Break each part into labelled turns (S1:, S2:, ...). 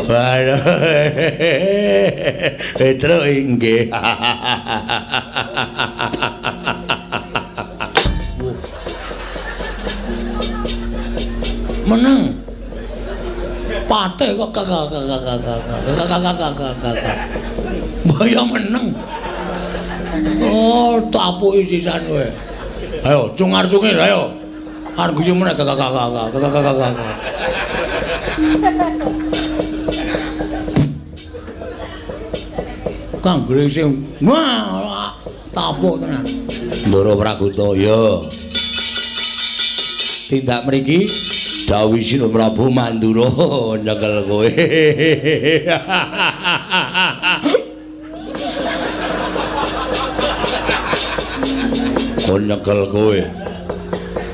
S1: Waduh. Petruk inggih. Meneng. Pate kok kakak. Mbaya meneng. Oh, tapuki sisan kowe. Ayo, cungar-cungir ayo. Arep guyu meneh kakak. Kang Gresing. Wah, tapuk tenan. Ndara Praguta, ya. Tindak mriki dawuh Sira Prabu Mandura nyekel kowe. Kon nyekel kowe.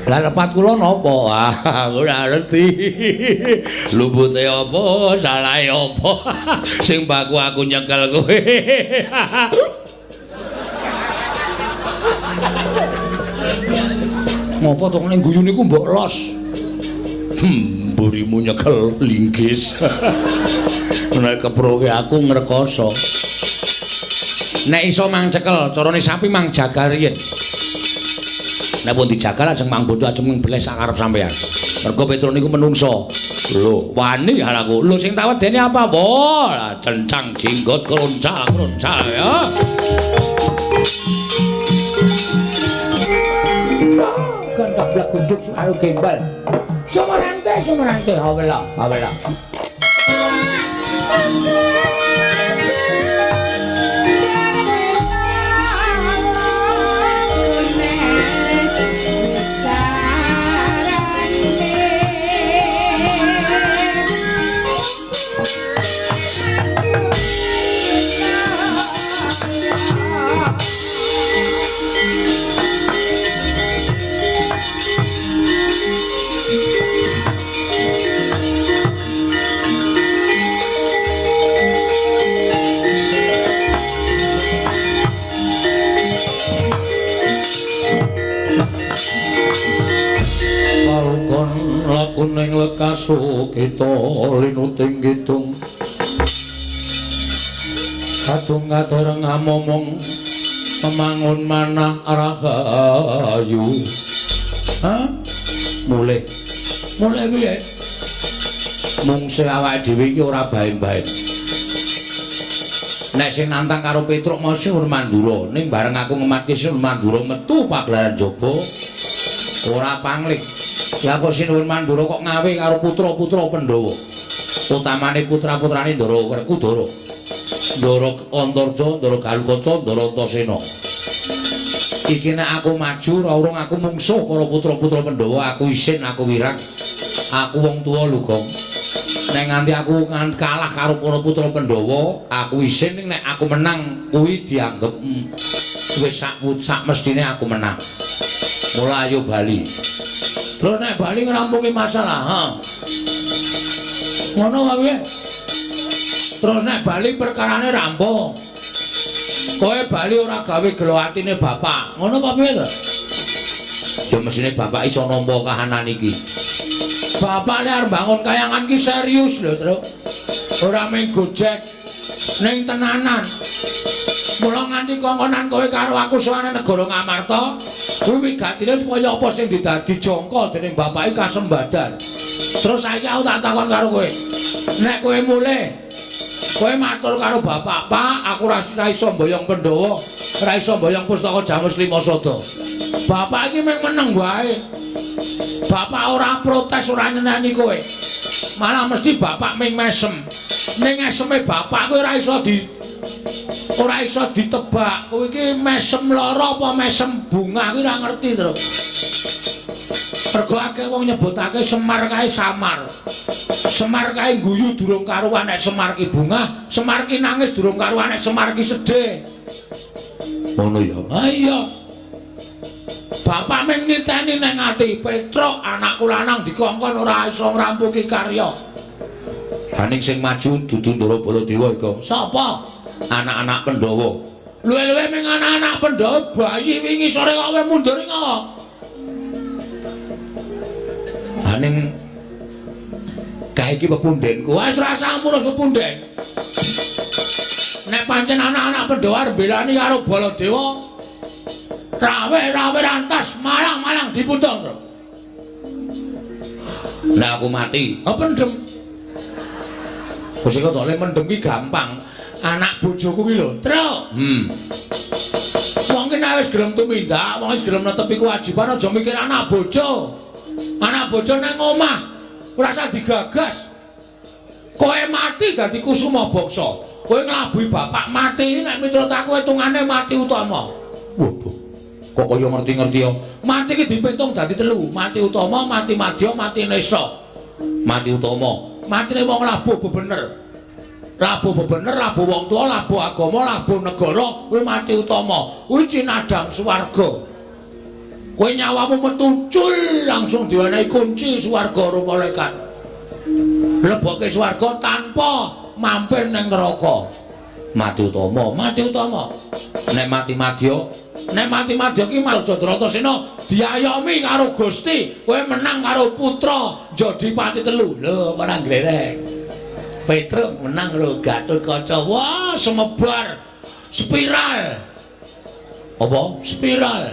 S1: Lah lepat kula napa? Ah, aku ora ngerti. Lupute apa, salahe apa? Sing baku aku nyekel kowe. Ngopo to ning guyu niku mbok los? Mburimu nyekel linggis. Nek keproke aku ngrekoso. Nek iso mang cekel, carane sapi mang jagal riyin. Nek pun dijagal ajeng mang bodho ajeng mbleh sak karep sampean. Mergo Petruk niku menungso. Lho, wani aku. Lho sing tak wedeni apa? Wah, cencang jenggot kroncal-kroncal ya. Gandablak gunduk karo gembal. Sumerante, sumerante, hawela, hawela. Kuning lekasu kita linuting kidung kadung kadereng amomong memangun manah rahayu. Ha? Mulih. Mulih piye? Mungsuh awake dhewe iki ora bae-bae. Nek sing nantang karo Petruk mau Sinuwun Mandura, ning bareng aku ngematke Sinuwun Mandura metu pagelaran jaba ora pangling. Lah kok Sinuwun Mandura kok ngawe karo putra-putra Pandhawa. Utamane putra-putrane Ndara Werkudara. Ndara Antarja, Ndara Galukaca, Ndara Antasena. Iki nek aku maju ora urung aku mungsuh para putra-putra Pandhawa, aku isin, aku wirang. Aku wong tuwa lho, Gong. Nek nganti aku kalah karo para putra Pandhawa, aku isin, ning nek aku menang kuwi dianggep wis sak mestine aku menang. Mula ayo bali. Terus nek bali ngrampungi masalah, ha. Ngono wae. Terus nek bali perkarane rampung. Kowe bali ora gawe gelo atine bapak. Ngono apa piye to? Ya mesine bapak iso nampa kahanan iki. Bapak nek arep bangun kayangan ki serius lho, Truk. Ora mung gojek ning tenanan. Mula nganti kongkonan kowe karo aku sowane negara Ngamarta, kuwi wigatine supaya apa sing didadi jangka dening bapak iki kasembadan. Terus saiki aku tak takon karo kowe. Nek kowe mulih, kowe matur karo bapak, "Pak, aku ora iso mboyong Pandhawa, ora iso mboyong pustaka Jamus Lima Sada." Bapak iki mung meneng wae. Bapak ora protes, ora nyeneni kowe. Malah mesti bapak mung mesem. Ning eseme bapak kowe ora iso ditebak. Kowe iki mesem lara apa mesem bunga kuwi ora ngerti, Truk. Mergo akeh wong nyebutake Semar kae samar. Semar kae guyu durung karuan nek Semar ki bungah, Semar ki nangis durung karuan nek Semar ki sedih. Ngono ya. Ha iya. Bapak mung niteni nang ati, Petruk anakku lanang dikongkon ora iso ngrampungi karya. Haning sing maju dudu Ndara Baladewa iku. Sapa? Anak-anak Pandhawa. Luwe-luwe ming anak-anak Pandhawa bayi wingi sore kok kowe mundur ngopo? Haning Kae iki pepundhenku. Wis ora usah ngurus pepunden. Nek pancen anak-anak Pandhawa arep mbelani karo Baladewa, rawe-rawe rantas malang-malang diputung, Bro. Lah aku mati, apa pendem? Wis kok le mendem ki gampang. Anak bojoku ki lho, Tru. Wong ki nek wis gelem tumindak, wong wis gelem netepi kewajiban aja mikir anak bojo. Anak bojo nang omah ora usah digagas. Kowe mati dadi kusuma bangsa. Kowe nglabuhi bapak mati nek miturut aku hitungane mati utama. Wah, kok kaya ngerti-ngerti ya. Mati ki dipitung dadi telu, mati utama, mati madya, mati nista. Mati utama, matine wong labuh bebener. Labuh bebener, labuh wong tuwa, labuh agama, labuh negara, kuwi mati utama. Kuwi cinadhang swarga. Kowe nyawamu metu cul langsung diwenehi kunci swarga karo malaikat. Lebokke swarga tanpa mampir ning neraka. Mati utama, mati utama. Nek mati madya, nek mati madya ki Raja Bratasena diayomi karo Gusti, kowe menang karo putra Jodipati telu. Lho, ora glerek. Petruk menang karo Gatotkaca. Wah, semebar spiral. Apa? Spiral.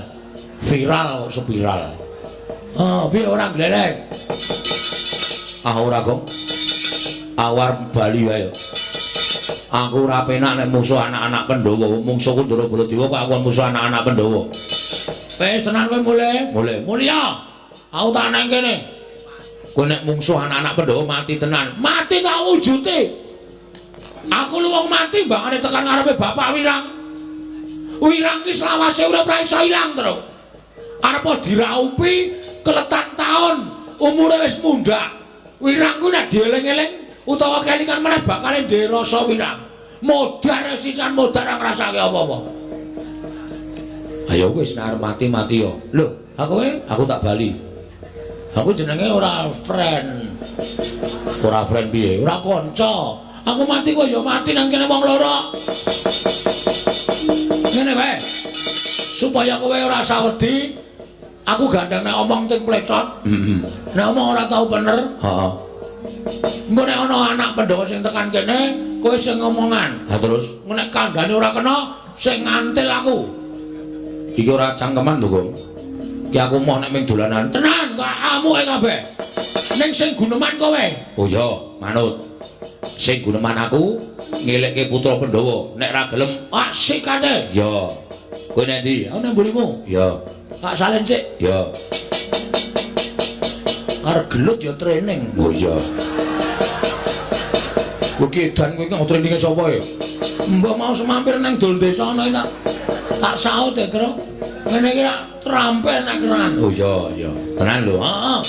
S1: Viral kok spiral. Ah, piye ora glerek? Ah, ora, Gong. Awar bali wae. Aku ora penak nek musuh anak-anak Pandhawa. Mungsuhku Ndara Baladewa kok aku musuh anak-anak Pandhawa. Wis tenan kowe mulih? Mulih. Mulya. Aku tak nang kene. Kowe nek mungsuh anak-anak Pandhawa mati tenan. Mati tak wujute. Aku lu wong mati mbangane tekan ngarepe Bapak Wirang. Wirang ki selawase urip ora iso ilang, Tru. Arep diraupi keletan taun, umure wis mundhak. Wirang ku nek dieling-eling utawa kelingan meneh bakal ndek rasa wirang. Modar sisan modar ora ngrasake apa-apa. Ayo wis nek arep mati-mati yo. Lho, aku aku tak bali. Aku jenenge ora friend. Ora friend piye? Ora kanca. Aku mati kok ya mati nang kene wong loro. Ngene wae. Supaya kowe ora usah wedi, aku gandeng nek omong ting pletot. Heeh. Nek omong ora tau bener. Heeh. Engko nek ana anak Pandhawa sing tekan kene, kowe sing ngomongan. Ha terus, engko nek kandhane ora kena, sing ngantil aku. Iki ora cangkeman lho, Gong. Ki aku moh nek ming dolanan. Tenan, kok amuke kabeh. Ning sing guneman kowe. Oh iya, manut. Sing guneman aku ngelekke putra Pandhawa. Nek ra gelem, ah sikate. Ya. Kowe nek ndi? Aku nang mburimu. Ya. Tak salin sik. Ya. Arep gelut ya training. Oh iya. Kowe ki edan kowe iki traininge sapa e? Mbah mau semampir nang dol desa ana iki tak saut e, Tru. Ngene iki rak terampil nek keran. Oh iya, iya. Tenan lho. Heeh.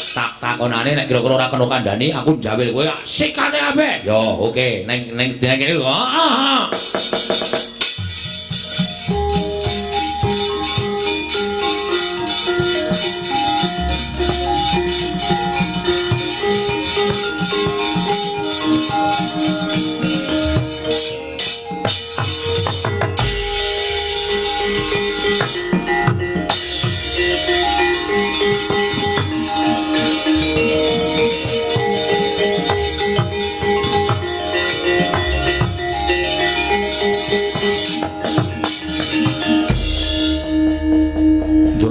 S1: Tak takonane nek kira-kira ora kena kandhani aku njawil kowe sikate kabeh. Ya, oke. Neng neng kene lho. Heeh.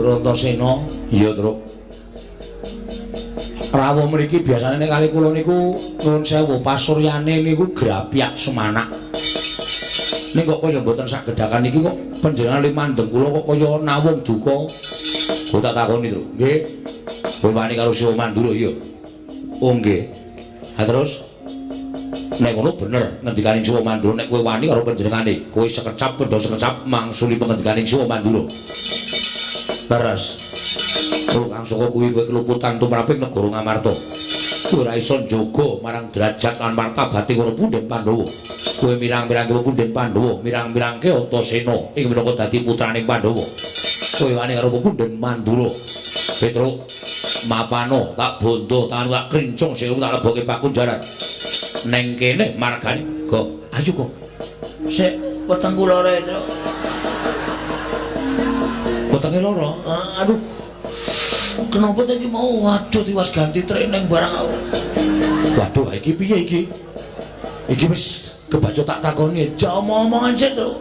S1: Antasena. Iya, Truk. Rawuh mriki biasane nek kali kula niku nuwun sewu pasuryane niku grapyak semanak. Ning kok kaya mboten sak gedhakan iki kok panjenengan limandeng kula kok kaya nawung duka. Kula tak takoni, Truk. Nggih. Kowe wani karo Siwa Mandura iya. Oh nggih. Ha terus nek ngono bener ngendikaning Siwa Mandura nek kowe wani karo panjenengane, kowe sekecap pendha sekecap mangsuli pengendikaning Siwa Mandura. Leres. Kang saka kuwi kowe keluputan tumraping negara Ngamarta. Kowe ora iso njaga marang derajat lan martabate para punden Pandhawa. Kowe mirang-mirangke punden Pandhawa, mirang-mirangke Antasena ing minangka dadi putraning Pandhawa. Kowe wani karo punden Mandura. Petruk mapano tak bondo tangan tak krincung sing tak lebokke pakunjaran. Neng kene margane kok ayo kok. Sik wetengku lara, Truk. Wetenge lara. Aduh. Kenapa tadi mau waduh tiwas ganti training barang aku. Waduh, iki piye iki? Iki wis kebaca tak takoni, jak omong-omongan sik, Truk.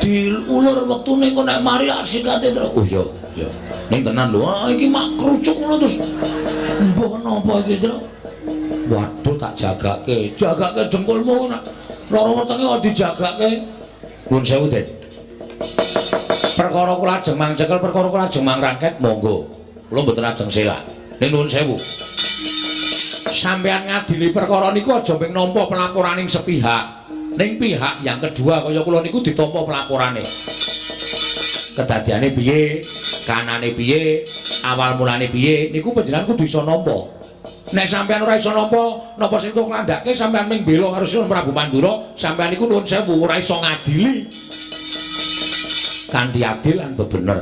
S1: Diulur wektune kok nek mari sikate, Truk. Oh iya, iya. Ning tenan lho, ah, iki mak krucuk ngono terus. Mbuh napa iki, Truk? Waduh, tak jagake. Jagake dengkulmu nek lara wetenge kok dijagake. Nuwun sewu, Den. Perkara kula ajeng mang cekel, perkara kula ajeng mang rangket, monggo. Kula mboten ajeng selak. Ning nuwun sewu. Sampeyan ngadili perkara niku aja mung nampa pelaporaning sepihak. Ning pihak yang kedua kaya kula niku ditampa pelaporane. Kedadiane piye, kanane piye, awal mulane piye, niku panjenengan kudu iso nampa. Nek sampeyan ora iso nampa, napa sing tok landhake sampeyan ming bela karo Sinuwun Prabu Mandura, sampeyan niku nuwun sewu ora iso ngadili kanthi adil lan bebener.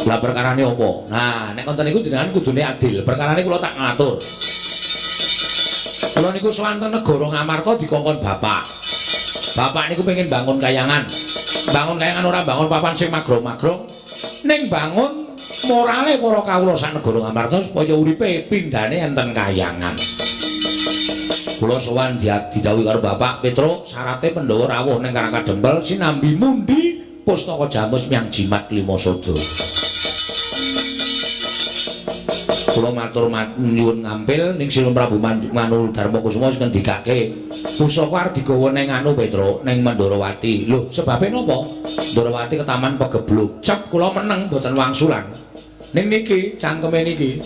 S1: Lah perkarane apa? Nah, nek konten niku jenengan kudune adil. Perkarane kula tak ngatur. Kula niku sowan teng negara Ngamarta dikongkon bapak. Bapak niku pengen bangun kayangan. Bangun kayangan ora bangun papan sing magrong-magrong, ning bangun morale para kawula sak negara Ngamarta supaya uripe pindhane enten kayangan. Kula sowan didhawuhi karo Bapak Petruk, syarate Pandhawa rawuh ning Karang Kadempel sinambi mundi pustaka jamus miang jimat Klimasada. Kula matur nyuwun ngampil ning Sinuwun Prabu Manu Darma Kusuma wis ngendikake pusaka arep digawa ning anu Petruk, ning Mandrawati. Lho, sebabe napa? Mandrawati ketaman pegebluk. Cep kula meneng mboten wangsulan. Ning niki cangkeme niki.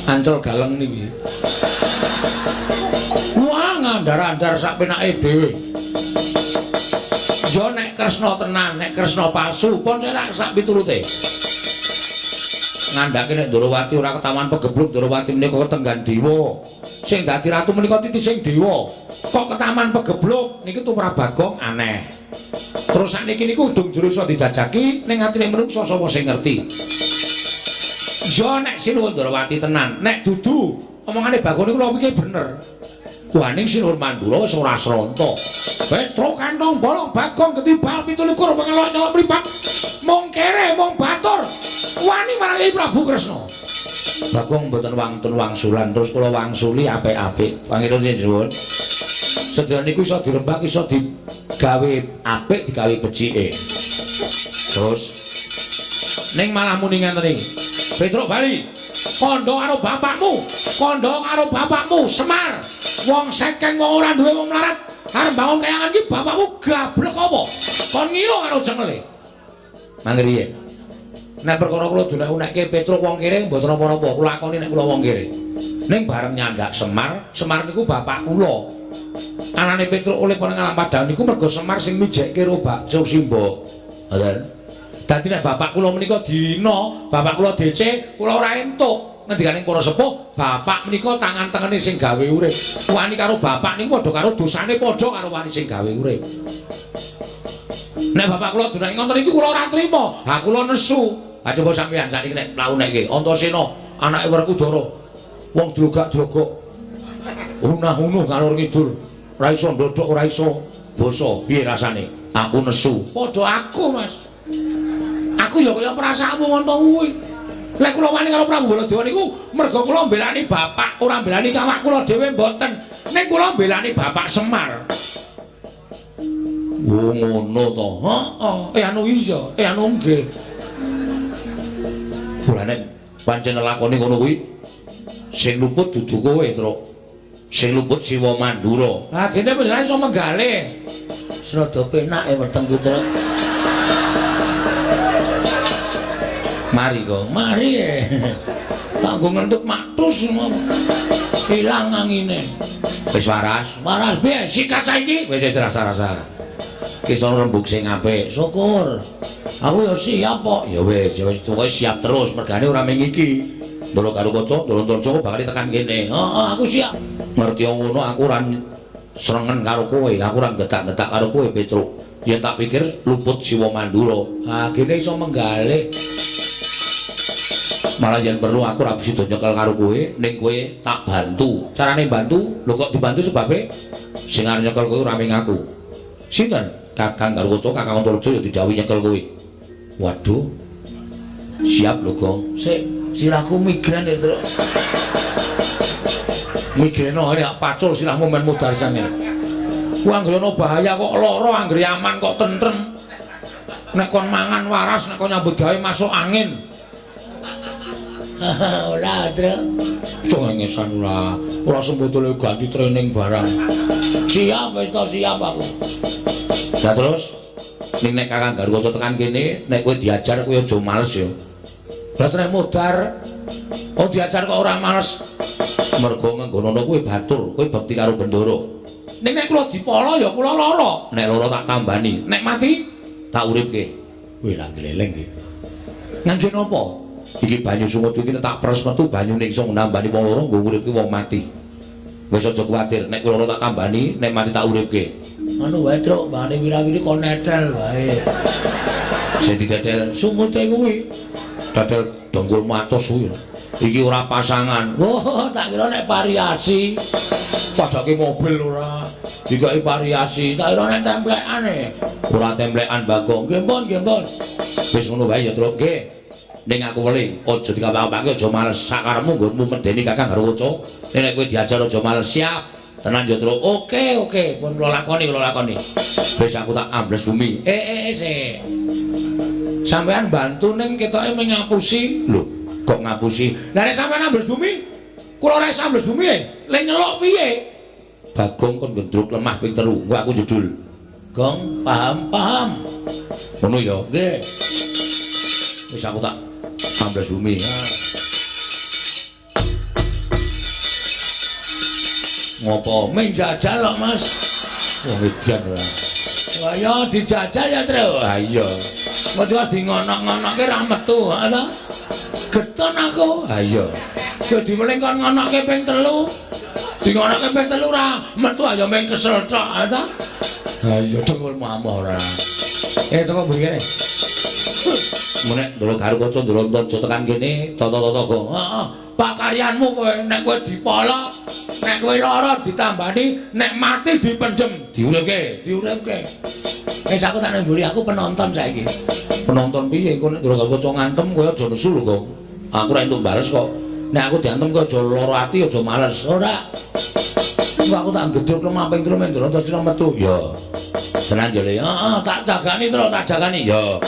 S1: Ancel galeng niki. Wah, ngandar-andar sak penake dhewe. Ya nek Kresna tenan, nek Kresna palsu, pun celak sak piturute. Ngandhake nek Ndrawati ora ketaman pegebluk, Ndrawati menika ketenggan dewa. Sing dadi ratu menika titising dewa. Kok ketaman pegebluk niki tumrap Bagong aneh. Terus sakniki niku udung jero iso dijajaki ning atine menungsa sapa sing ngerti. Ya nek Sinuwun Ndrawati tenan, nek dudu omongane Bagong niku kula pikir bener. Wah, ning Sinuwun Mandura wis ora sronta. Petruk kantong bolong Bagong ketibal 27 pengelok nyelok mripat. Mung kere, mung batur. Wani marang Prabu Kresna. Bagong mboten wantun wangsulan, terus kula wangsuli apik-apik. Pangeran nyuwun. Sedaya niku iso dirembak, iso digawe apik, digawe becike. Terus ning malah muni ngenten iki. Petruk bali. Kandha karo bapakmu, kandha karo bapakmu Semar. Wong sekeng wong ora duwe wong melarat. Arep bangun kayangan iki bapakmu gablek apa? Kon ngira karo cengele. Mangriye. Nek perkara kula dunek-unekke Petruk wong kere mboten napa-napa, kula lakoni nek kula wong kere. Ning bareng nyandak Semar, Semar niku bapak kula. Anane Petruk oleh nang alam padang niku mergo Semar sing mijekke ro bakso Simbo. Ngoten. Dadi nek bapak kula menika dina, bapak kula DC, kula ora entuk. Ngendikane para sepuh, bapak menika tangan tengene sing gawe urip. Wani karo bapak niku padha karo dosane padha karo wani sing gawe urip. Nek bapak kula dunake ngoten niku kula ora trima. Ha kula nesu. Ha coba sampeyan sakniki nek mlaku Antasena anake Werkudara. Wong drogak-drogok. Hunah-hunuh ngalor ngidul. Ora iso ndodhok, ora iso basa. Piye rasane? Aku nesu. Padha aku, Mas. Aku ya kaya perasaanmu ngono kuwi. Lek kula wani karo Prabu Baladewa niku mergo kula mbelani bapak, ora mbelani kawak kula dhewe mboten. Ning kula mbelani Bapak Semar. Oh ngono to. Heeh. Anu iya, anu nggih. Mulane pancen lakone ngono kuwi sing luput dudu kowe, Truk. Sing luput Siwa Mandura. Ha gene panjenengan iso menggalih. Rada penak e wetengku, Truk. Mari kok, mari e. Tak nggo ngentut maktus ngono. Ilang angine. Wis waras, waras piye? Sikat saiki. Wis wis rasa-rasa. Ki iso rembug sing apik. Syukur. Aku ya siap kok. Ya wis, ya wis pokoke siap terus mergane ora mung iki. Ndoro karo kaca, ndoro Antareja bakal tekan kene. Heeh, aku siap. Ngerti ngono aku ora srengen karo kowe, aku ora getak-getak karo kowe, Petruk. Yen tak pikir luput Siwa Mandura. Ha, gene iso menggalih. Malah yen perlu aku ora bisa nyekel karo kowe, ning kowe tak bantu. Carane bantu, lho kok dibantu sebabe sing arep nyekel kowe ora mung aku. Sinten? Kakang Garukaca, Kakang Antareja ya didhawuhi nyekel kowe. Waduh. Siap lho, Gong. Sik, Sirahku migren ya, Truk. Migreno nek pacul sirahmu men mudhar sane. Ku anggere ana bahaya kok lara, anggere aman kok tentrem. Nek kon mangan waras, nek kon nyambut gawe masuk angin.
S2: Ora, Truk.
S1: Cengengesan ora. Ora sembotole ganti training barang.
S2: Siap wis to, siap aku.
S1: Lah terus ning nek Kakang Garukaca tekan kene, nek kowe diajar kowe aja males ya. Lah nek mudhar, oh diajar kok ora males. Mergo ngenggonono kowe batur, kowe bekti karo Bendara. Ning nek kula dipala ya kula lara. Nek lara tak tambani, nek mati tak uripke. Wih lah gleleng iki. Ngangge napa? Iki banyu sungut iki tak pres metu banyune iso nambani wong loro nggo uripke wong mati. Wis aja kuwatir, nek kula tak tambani, nek mati tak uripke.
S2: Anu wae, Truk, mbane wira-wiri kon netel wae.
S1: Sing didedel sungute kuwi. Dadel dengkul matos kuwi. Iki ora pasangan.
S2: Oh, tak kira nek variasi.
S1: Padake mobil ora. Dikai variasi.
S2: Tak kira nek templekane.
S1: Ora templekan, Bagong.
S2: Nggih pun, nggih pun.
S1: Wis ngono wae ya, Truk. Nggih. Ning aku weli, aja dikapake aja males sakarepmu nggonmu medeni Kakang Garukaca. Nek kowe diajar aja males, siap. Tenan ya, Truk.
S2: Oke, oke, pun kula lakoni, kula lakoni.
S1: Wis aku tak ambles bumi.
S2: Sik.
S1: Sampeyan bantu ning ketoke mengapusi. Lho, kok ngapusi?
S2: Lah nek sampeyan ambles bumi, kula ora iso ambles bumi e. Le nyeluk piye?
S1: Bagong kon gendruk lemah ping 3, engko aku jedul.
S2: Gong, paham, paham.
S1: Ngono ya.
S2: Nggih.
S1: Wis aku tak ambles bumi. Ngopo?
S2: Menjajal kok, Mas.
S1: Wong edan ora.
S2: Wah ya dijajal ya, Truk.
S1: Ha iya.
S2: Kok wis di ngono-ngonoke ra metu, ha ta? Geton aku.
S1: Ha iya.
S2: Wis dimeling kon ngonoke ping 3. Di ngonoke ping 3 ra metu aja mung kesel tok, ha ta?
S1: Ha iya dengkulmu amoh ora.
S2: Teko mburi kene.
S1: Nek Ndara Garukaca Ndara Antaja tekan kene, tata-tata gong.
S2: Heeh. Pakaryanmu kowe nek kowe dipolok, nek kowe lara ditambani, nek mati dipendhem,
S1: diuripke,
S2: diuripke. Wis aku tak nang mburi, aku penonton saiki.
S1: Penonton piye engko nek Ndara Garukaca ngantem kowe aja nesu lho, Gong. Aku ora entuk bales kok. Nek aku diantem kowe aja lara ati, aja males.
S2: Ora.
S1: Engko aku tak gedruk lemah ping 3 men Ndara Antaja metu. Ya. Tenan yo, Le.
S2: Heeh, tak jagani terus, tak jagani.
S1: Ya.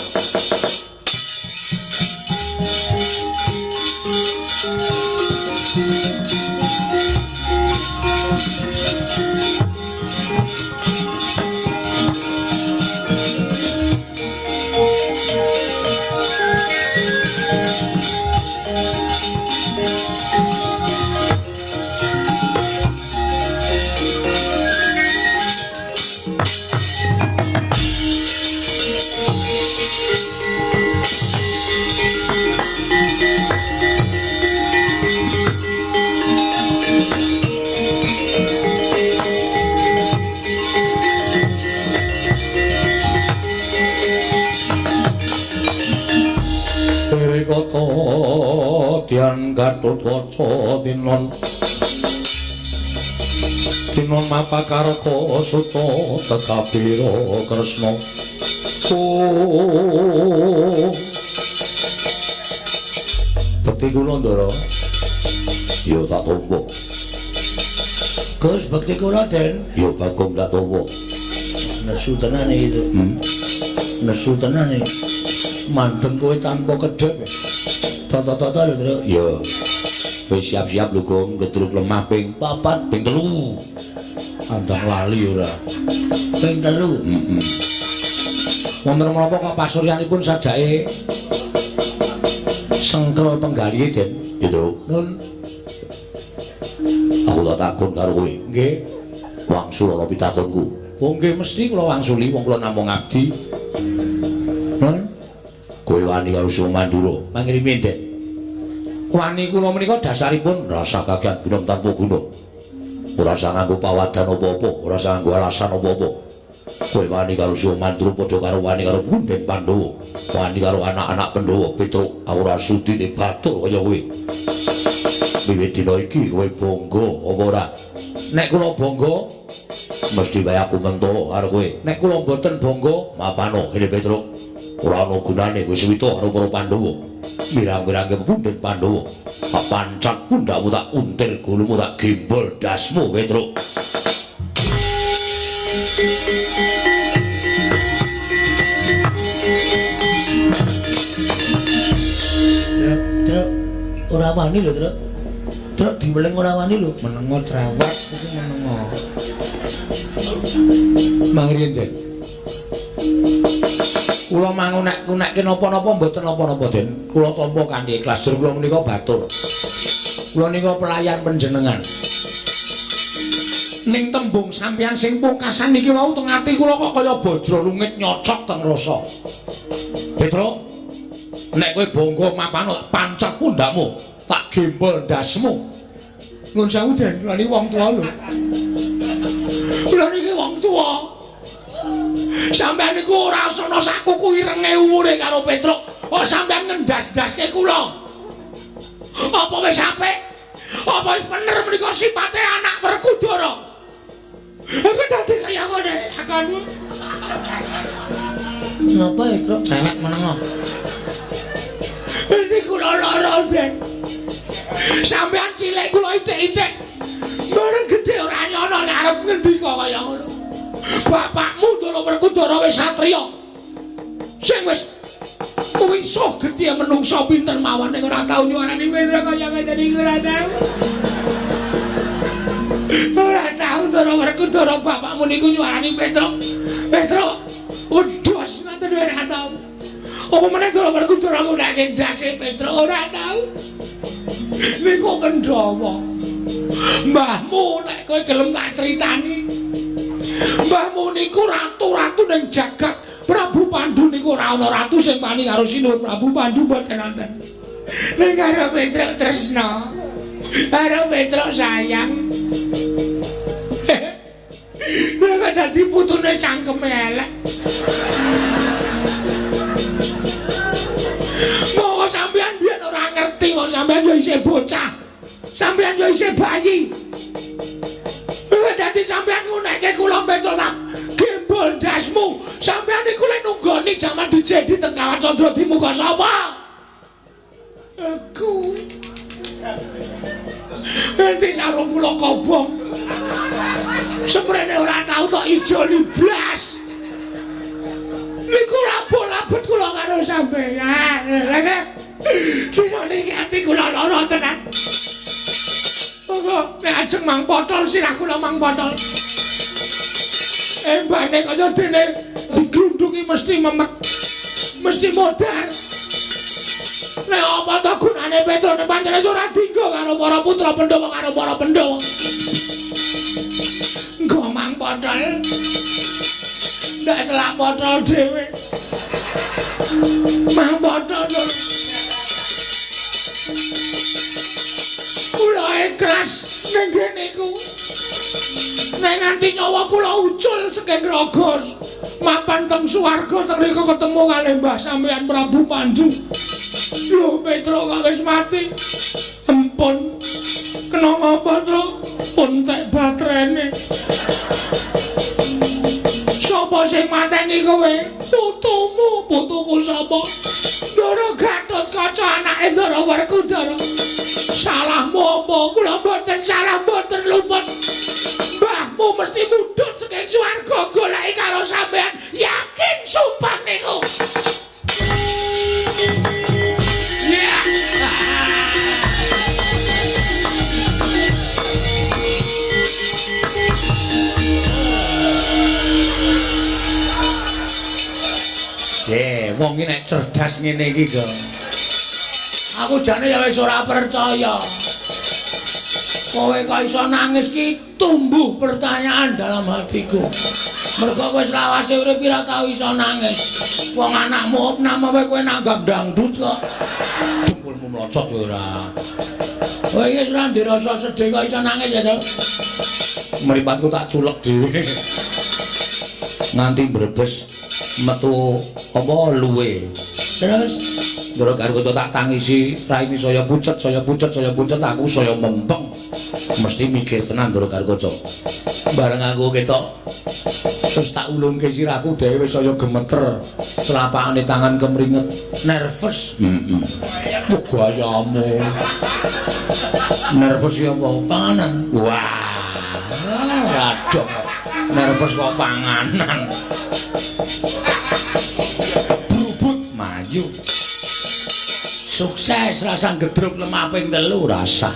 S1: Dian Gatotkaca tinon tinon mapakarka suta tekabira Kresna. Bekti kula Ndara. Ya tak tampa.
S2: Gus, bekti kula, Den.
S1: Ya Bagong tak tampa.
S2: Nesu tenan iki, Truk. Nesu tenan iki. Mandeng kowe tanpa kedhep. Tata-tata lho, Truk.
S1: Ya. Wis siap-siap lho, Gong, gedruk lemah ping
S2: 4,
S1: ping 3. Andang lali ora.
S2: Ping 3.
S1: Heeh. Wonten menapa kok pasuryanipun sajake sengkel penggalihe, Den? Ya, Truk.
S2: Nun.
S1: Aku tak takon karo kowe.
S2: Nggih.
S1: Wangsul ana pitakonku. Oh nggih mesti kula wangsuli wong kula namung ngabdi.
S2: Nun.
S1: Kowe wani karo Sung Mandura.
S2: Mangirimi, Den.
S1: Wani kula menika dasaripun rasa kakean gunung tanpa guna. Ora usah nganggo pawadan apa-apa, ora usah nganggo alasan apa-apa. Kowe wani karo Sung Mandura padha karo wani karo Punden Pandhawa, wani karo anak-anak Pandhawa Petruk, aku ora sudi dibatur kaya kowe. Wiwit dina iki kowe bangga apa ora? Nek kula bangga mesti wae aku mentolo karo kowe. Nek kula mboten bangga, mapano kene Petruk. Ora ana gunane kowe suwita karo para Pandhawa. Wirang-wirangke punden Pandhawa. Tak pancat pundhakmu, tak untir gulumu, tak gembol dasmu, Petruk.
S2: Truk, truk, ora wani lho, Truk. Truk diweling ora wani lho.
S1: Menengo cerewet iki menengo. Mangriyen, Den. Kula mangunek-kunekke napa-napa mboten napa-napa, Den. Kula tampa kanthi ikhlas. Jur kula menika batur. Kula nika pelayan panjenengan. Ning tembung sampeyan sing pungkasan niki wau teng ati kula kok kaya bajra lungit nyocok teng rasa. Petruk, nek kowe bangga mapan tak pancet pundhakmu, tak gembol ndasmu. Nuwun sewu, Den, kula niki wong tuwa lho. Kula niki wong tuwa. Sampeyan niku ora ana sakuku irenge umure karo Petruk. Oh, sampeyan ngendas-ndaske kula. Apa wis apik? Apa wis bener menika sipate anak Werkudara? Aku dadi kaya ngene lakonmu.
S2: Napa ya, Truk?
S1: Cewek menengo. Ini kula lara, Den. Sampeyan cilik kula itik-itik. Bareng gedhe ora nyono nek arep ngendika kaya ngono. Bapakmu Ndara Werkudara wis satriya. Sing wis wisuh gedhe menungsa pinter mawon ning ora tau nyuwarani Petruk kaya ngene iki ora tau. Ora tau Ndara Werkudara bapakmu niku nyuwarani Petruk. Petruk wedhus ngoten ora tau. Apa meneh Ndara Werkudara ngundake ndase Petruk ora tau. Niku Pandhawa. Mbahmu nek kowe gelem tak critani. Mbahmu niku ratu-ratu ning jagat. Prabu Pandu niku ora ana ratu sing wani karo Sinuwun Prabu Pandu mboten wonten. Ning karo Petruk tresna. Karo Petruk sayang. Lah kok dadi putune cangkeme elek. Monggo sampeyan biyen ora ngerti, wong sampeyan yo isih bocah. Sampeyan yo isih bayi. Dadi sampeyan ngunekke kula Petruk tak gembol ndasmu. Sampeyan niku lek nunggoni jaman dijedi teng Kawat Candra di muka sapa? Aku. Nanti sarung kula kobong. Semrene ora tau tok ijoli blas. Niku labot-labot kula karo sampeyan. Lha kok dina niki ati kula lara tenan. Monggo nek ajeng mang potol sirah kula mang potol. Embane kaya dene diglundungi mesti memek. Mesti modar. Nek apa to gunane Petruk nek pancen ora dinggo karo para putra Pandhawa karo para Pandhawa. Nggo mang potol. Ndak selak potol dhewe. Mang potol. Kula ikhlas ning kene iku. Nek nganti nyawa kula ucul saking raga mapan teng swarga teng rika ketemu kalih Mbah sampeyan Prabu Pandu. Lho Petruk kok wis mati. Empun. Kena ngapa, Truk? Pun tek baterene. Sapa sing mateni kowe? Putumu, putuku sapa? Ndara Gatotkaca anake Ndara Werkudara. Salahmu apa? Kula mboten salah, mboten luput. Mbahmu mesti mudhun saking swarga goleki karo sampean. Yakin sumpah niku. Ya. Wong iki nek cerdas ngene iki, Gong. Aku jane ya wis ora percaya. Kowe kok iso nangis ki tumbuh pertanyaan dalam hatiku. Mergo kowe selawase urip ora tau iso nangis. Wong anakmu opname wae kowe nanggap dangdut kok. Dengkulmu mlocot kowe ora. Kowe iki wis ora ndek rasa sedih kok iso nangis ya, Cuk. Mripatku tak culek dhewe. Nganti mbrebes metu apa luwe. Terus ndoro karo kanca tak tangisi, raine saya pucet, saya pucet, saya pucet, aku saya mempeng. Mesti mikir tenan Ndara Garkaca. Bareng aku ketok terus tak ulungke sirahku dhewe wis saya gemeter. Telapakane tangan kemringet, nervous. Heeh. Wah, gayamu. Nervous ya apa? Panganan. Wah, ora dong. Nervous kok panganan. Brubut maju. Sukses rasa gedruk lemah ping 3 rasa.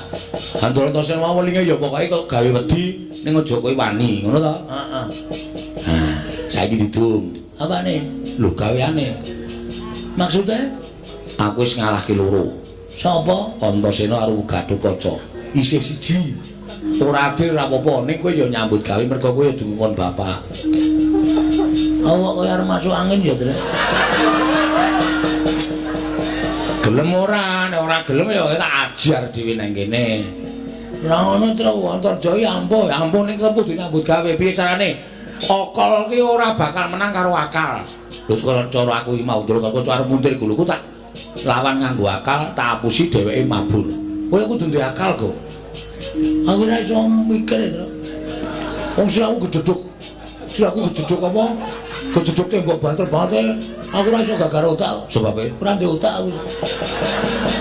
S1: Antarasena mau welinge ya pokoke kok gawe wedi ning aja kowe wani, ngono to?
S2: Heeh.
S1: Nah, saiki didum.
S2: Apane?
S1: Lho gaweane.
S2: Maksude?
S1: Aku wis ngalahke loro.
S2: Sapa?
S1: Antasena karo Gatotkaca. Isih siji. Ora adil ora apa-apa, ning kowe ya nyambut gawe mergo kowe ya dingkon bapak.
S2: Awak kowe arep masuk angin ya, Dre.
S1: Gelem ora, nek ora gelem ya tak ajar dhewe nang kene.
S2: Ora ngono, Tru, Antarja iki ampuh,
S1: ampuh ning kudu nyambut gawe. Piye carane? Akal ki ora bakal menang karo akal. Terus kalau cara aku iki mau Ndara Garkaca arep muntir guluku tak lawan nganggo akal, tak apusi dheweke mabur. Kowe kudu duwe akal kok.
S2: Aku ora iso mikir, Tru.
S1: Wong sirahku gedhedhuk. Sirahku gedhedhuk apa? Gedhedhuk tembok banter banget.
S2: Aku ora iso gagar otak.
S1: Sebabe?
S2: Ora duwe otak aku.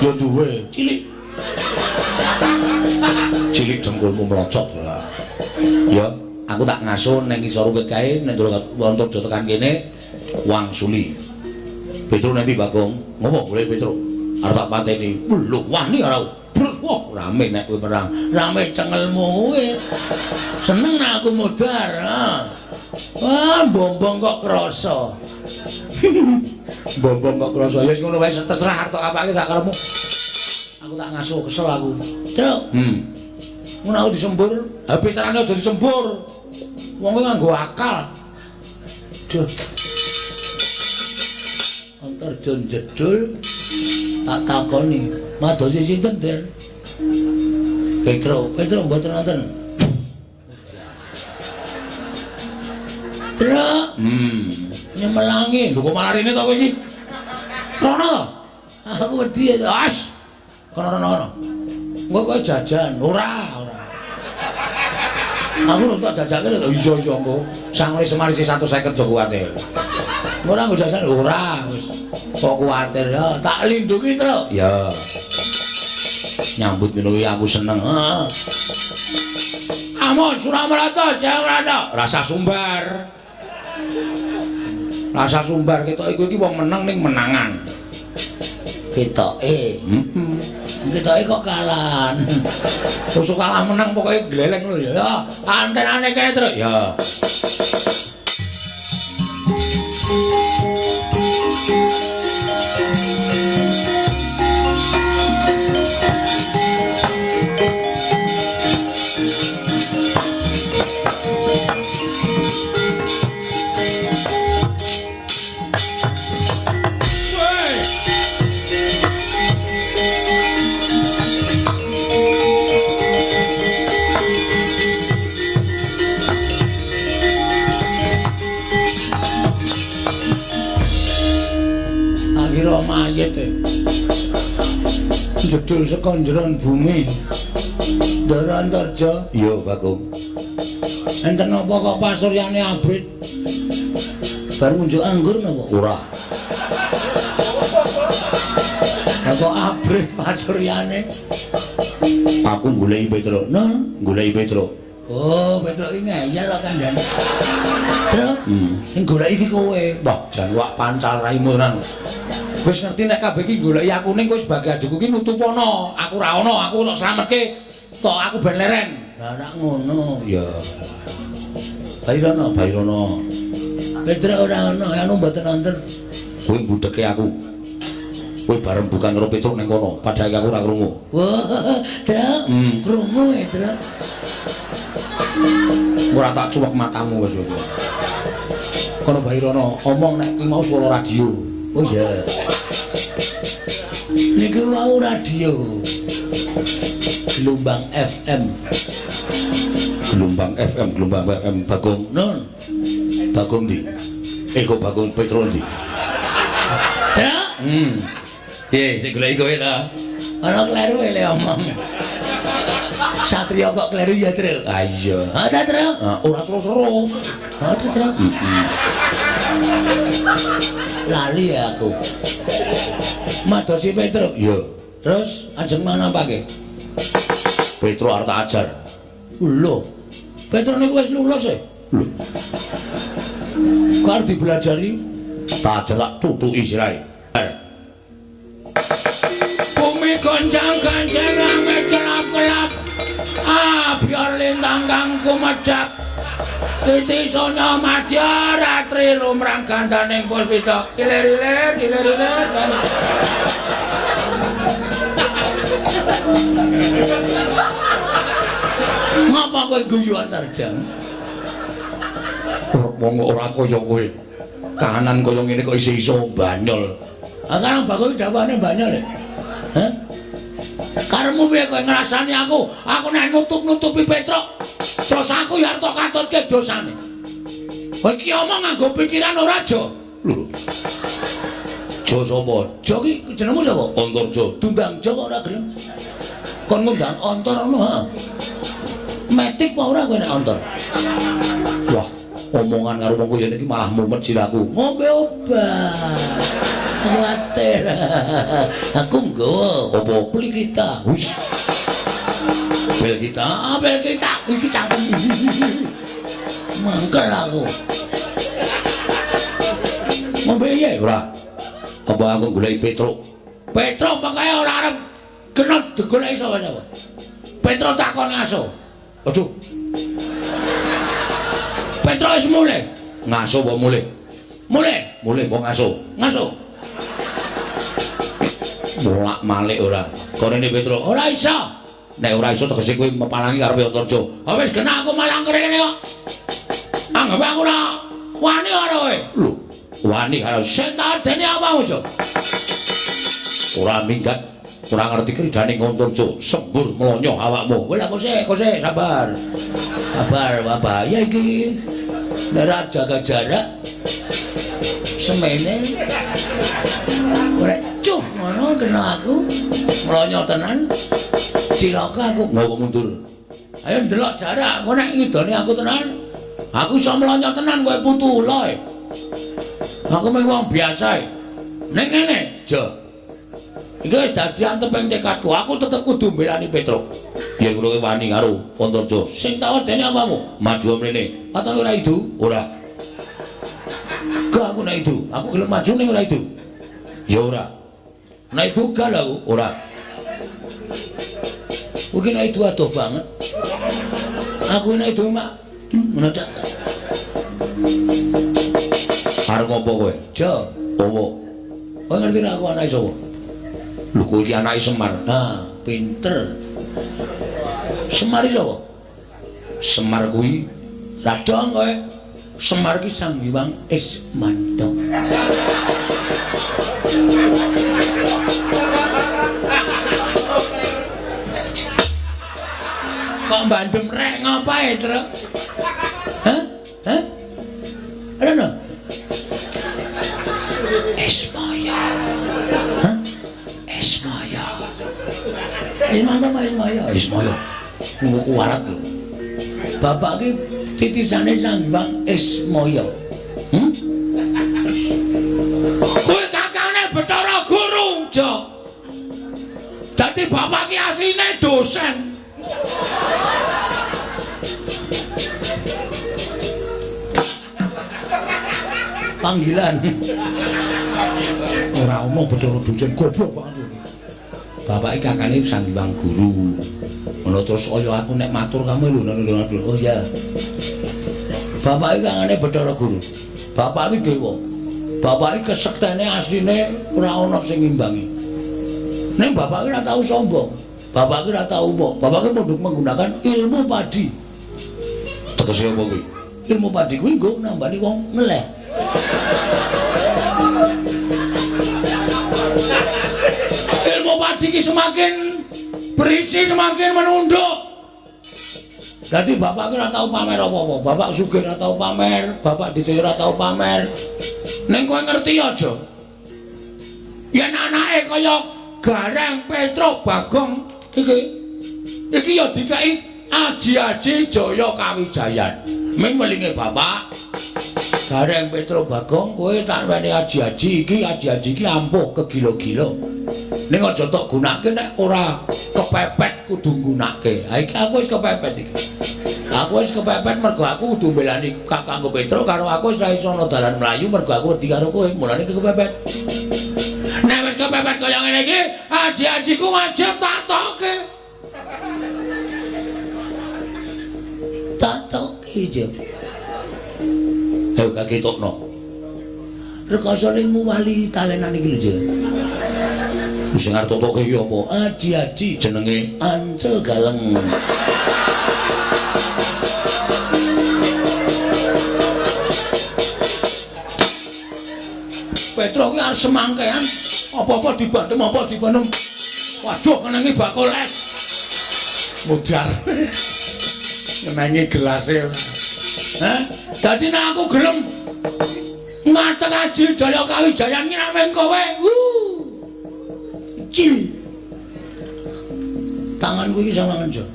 S1: Ya duwe.
S2: Cilik.
S1: Cilik dengkulmu mlocot ora. Ya, aku tak ngasuh ning ngisor wit kae nek Antarja tekan kene wangsuli. Petro nanti Bagong, ngopo boleh Petro? Arep tak pateni. Lho, wani ora. Brus, wah, rame nek kowe perang.
S2: Rame cengelmu kowe. Seneng nek aku modar. Ha. Wah, bombong kok krasa.
S1: Bombong kok krasa. Ya wis ngono wae terserah arep tok apake sak karepmu. Aku tak ngasuh kesel aku.
S2: Truk.
S1: Ngono aku disembur. Ha piye carane aja disembur? Wong kuwi nganggo akal.
S2: Duh. Antarja jedul tak takoni, madosi sinten, Der? Petro, Petro mboten wonten. Truk. Nyemelangi.
S1: Lho kok malah rene to kowe iki? Rono to?
S2: Aku wedi ya.
S1: As. Kono rono kono. Engko kowe jajan. Ora, ora. Aku lho tak jajake lho iso iso engko. Sangone Semar isih 150 aja kuwatir.
S2: Ora nggo jajan
S1: ora wis. Kok kuwatir ya,
S2: tak lindungi, Truk.
S1: Ya. Nyambut ngono kuwi aku seneng.
S2: Heeh.
S1: Amos Suramarata, Jayamarata, rasa sumbar. Rasa sumbar ketok iku iki wong meneng ning menangan.
S2: Ketoke.
S1: Heeh.
S2: Ketoke kok kalahan.
S1: Usuk kalah menang pokoke gleleng lho ya.
S2: Ya, antenane kene, Truk.
S1: Ya.
S2: Mayit e. Jedul saka njeron bumi. Ndara Antarja.
S1: Iya, Bagong.
S2: Enten apa kok pasuryane abrit? Bar ngunjuk anggur napa?
S1: Ora.
S2: Lah kok abrit pasuryane?
S1: Aku goleki Petro.
S2: Nah,
S1: goleki Petro.
S2: Oh, Petro iki ngeyel kok kandhane. Truk. Sing goleki iki kowe.
S1: Wah, jan wak pancal raimu tenan. Wis ngerti nek kabeh iki goleki aku ning kowe sebagai adikku iki nutupono. Aku ora ono, aku tok slametke. Tok aku ben leren.
S2: Lah ora ngono.
S1: Ya.
S2: Bairono,
S1: Bairono.
S2: Petro ora ono, anu mboten wonten.
S1: Kowe mbudheke aku. Kowe bareng bukan karo Petruk ning kono, padahal aku ora krungu.
S2: Wah, Truk. Krungu e, Truk.
S1: Ora tak cuwek matamu wis wis. Kono Bairono omong nek kuwi mau swara radio.
S2: Oh iya. Niki wau radio. Gelombang FM.
S1: Gelombang FM, gelombang FM Bagong.
S2: Nun.
S1: Bagong ndi? Eh kok Bagong Petro ndi?
S2: Truk.
S1: Piye sing goleki kowe ta?
S2: Ana kleru le omong. Satria kok kleru ya, Tru?
S1: Ah iya.
S2: Ha ta, Tru?
S1: Ora seru-seru.
S2: Ha ta, Tru?
S1: Heeh.
S2: Lali ya aku. Madosi Petruk.
S1: Iya.
S2: Terus ajeng manapake?
S1: Petruk arep tak ajar.
S2: Lho. Petruk niku wis lulus e.
S1: Lho.
S2: Kok arep dibelajari?
S1: Tak ajar tak tutuki sirahe.
S2: Bumi goncang-gancang langit kelap-kelap. Abyar lintang kang kumedhap. Titi sonya madya ratri lumrang gandaning puspita. Ilir-ilir, ilir-ilir. Ngapa kowe guyu Antarja?
S1: Wong ora kaya kowe. Kahanan kaya ngene kok isih iso banyol.
S2: Ah karang bakul dawane banyol e. Hah? Karepmu piye kowe ngrasani aku? Aku nek nutup-nutupi Petruk, terus aku ya arep tok katutke dosane. Kowe iki omong nganggo pikiran ora, Jo?
S1: Lho. Jo sapa?
S2: Jo ki jenengmu sapa?
S1: Antarja.
S2: Dundang Jo kok ora gelem. Kon ngundang Antar ngono ha. Metik apa ora kowe nek Antar?
S1: Wah, omongan karo wong kaya iki malah mumet sirahku.
S2: Ngombe obat. Kuwatir. Aku nggawa
S1: apa
S2: pli kita.
S1: Wis. Bel kita,
S2: ah, bel kita iki cangkem. Mangkel aku. Ngombe piye
S1: ora? Apa aku goleki Petruk?
S2: Petruk pokoke ora arep kena digoleki sapa-sapa. Petruk takon ngaso.
S1: Aduh.
S2: Petruk wis mulih.
S1: Ngaso apa mulih?
S2: Mulih.
S1: Mulih apa ngaso?
S2: Ngaso.
S1: Molak-malik ora. Korene Petruk,
S2: ora iso.
S1: Nek ora iso tegese kowe mepalangi karepe Antarja.
S2: Ha wis kena aku malang krene kok. Anggap aku ora wani karo kowe.
S1: Lho, wani karo
S2: sing tak dene apamu, Jo?
S1: Ora minggat, ora ngerti kridane Antarja, sembur mlonyo awakmu.
S2: Wis aku sik, aku sik sabar. Sabar, wah bahaya iki. Nek ora jaga jarak semene ora cuh ngono kena aku mlonyo tenan. Cilaka aku.
S1: Ngopo mundur?
S2: Ayo ndelok jarak, engko nek ngidoni aku tenan, aku iso mlonyo tenan kowe putu ula e. Aku mung wong biasa e. Ning ngene, Jo. Iki wis dadi anteping tekadku, aku tetep kudu mbelani Petruk.
S1: Yen kula wani karo Antarja.
S2: Sing tak wedeni apamu?
S1: Maju mrene.
S2: Katon ora idu?
S1: Ora.
S2: Gak aku nek idu, aku gelem maju ning ora idu.
S1: Ya ora.
S2: Nek idu gal aku
S1: ora.
S2: Kuwi nek idu adoh banget. Aku nek idu mak ngono tak.
S1: Arep ngopo kowe?
S2: Jo,
S1: opo?
S2: Kowe ngerti ra aku anake sapa?
S1: Lho kowe iki anake Semar.
S2: Ah, pinter. Semar iki sapa?
S1: Semar kuwi
S2: radong kowe. Semar ki Sang Hyang Ismanto. Kok bandem rek ngapae, Truk? Hah? Hah? Rene. Ismaya. Hah? Ismaya. Ismaya apa Ismaya?
S1: Ismaya.
S2: Nggo kuwarat lho. Bapak ki titisane Sang Hyang Ismaya. Kuwi kakane Bathara Guru, Jo. Dadi bapak ki asline dosen. Panggilan.
S1: Ora ono Bathara dosen goblok banget iki. Bapake kakane Sang Hyang Guru.
S2: Ngono terus kaya aku nek matur kamu lho ngono lho. Oh iya. Bapake kakane Bathara Guru. Bapake dewa. Bapake kesektene asline ora ana sing ngimbangi. Ning bapake ora tau sombong. Bapake ora tau apa. Bapake pondok menggunakan ilmu padi.
S1: Tegese apa kuwi?
S2: Ilmu padi kuwi nggo nambani wong ngeleh. Ilmu padi ki semakin berisi semakin menunduk. Dadi bapak ki ora tau pamer apa-apa. Bapak sugih ora tau pamer, bapak didaya ora tau pamer. Ning kowe ngerti aja. Yen anake kaya Gareng, Petruk, Bagong iki
S1: Iki ya dikai aji-aji Jaya Kawijayan. Ming welinge bapak Gareng Petro Bagong kowe tak weni aji-aji iki, aji-aji iki ampuh kegila-gila. Ning aja tok gunake nek ora kepepet kudu nggunake. Ha iki aku wis kepepet iki. Aku wis kepepet mergo aku kudu mbelani Kakangku Petro karo aku wis ra iso ana dalan mlayu mergo aku wedi karo kowe. Mulane iki kepepet. Nek wis kepepet kaya ngene iki, aji-ajiku wajib tak toke. Tak toke, Jo. Ayo kaketokno. Rekasane nguwali talenan iki lho, Jo. Sing arep totoke iki apa? Aji-aji jenenge Ancel Galeng. Petro ki arep semangkean, apa-apa dibandem, apa dibandem. Waduh, ngenengi bakul es. Mudar. Ngenengi gelase. Hah? Dadi nek aku gelem ngateng Aji Jaya Kawijayan ki namung kowe. Cil. Tanganku iki sawangan, Jo.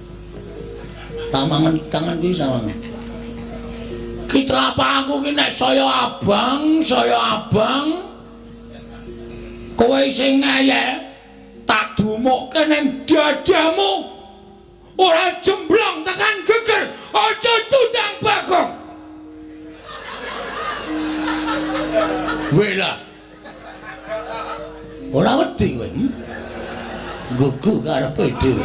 S1: Tanganku iki sawangan. Ki telapakku ki nek saya abang, kowe sing ngeyel tak dumukke ning dadamu. Ora jemblong tekan geger, aja tundang Bagong. Wela. Ora wedi kowe, Gugu karepe dhewe.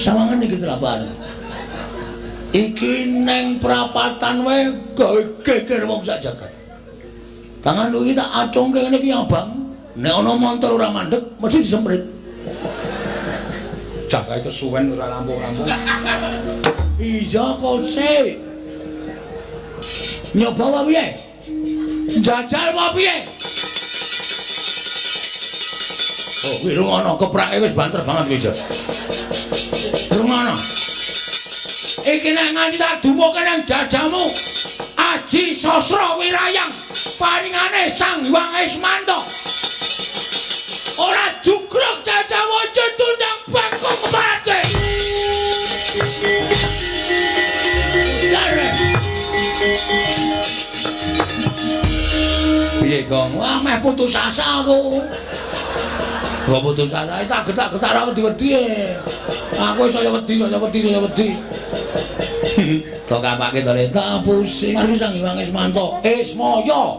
S1: Sawangan iki telapan. Iki neng prapatan wae gawe geger wong sak jagat. Tanganku iki tak acungke ngene iki abang. Nek ana montor ora mandeg mesti disemprit. Cah kae kesuwen ora rampung-rampung. Iya kose. Nyoba apa piye? Jajal apa piye? Oh, kuwi rungono keprake wis banter banget kuwi, Jo. Rungono. Iki nek nganti tak dumuke nang dadamu, Aji Sasra Wirayang paringane Sang Hyang Ismanto. Ora jugruk dadamu aja tundang Bagong keparate. Jare. Piye, Gong? Wah, meh putus asa aku. Kok putus asa tak getak-getak ra wedi-wedi. Aku saya wedi, saya wedi, saya wedi. Tok kapake to le tak pusing. Mari Sang Hyang Ismanto. Ismaya.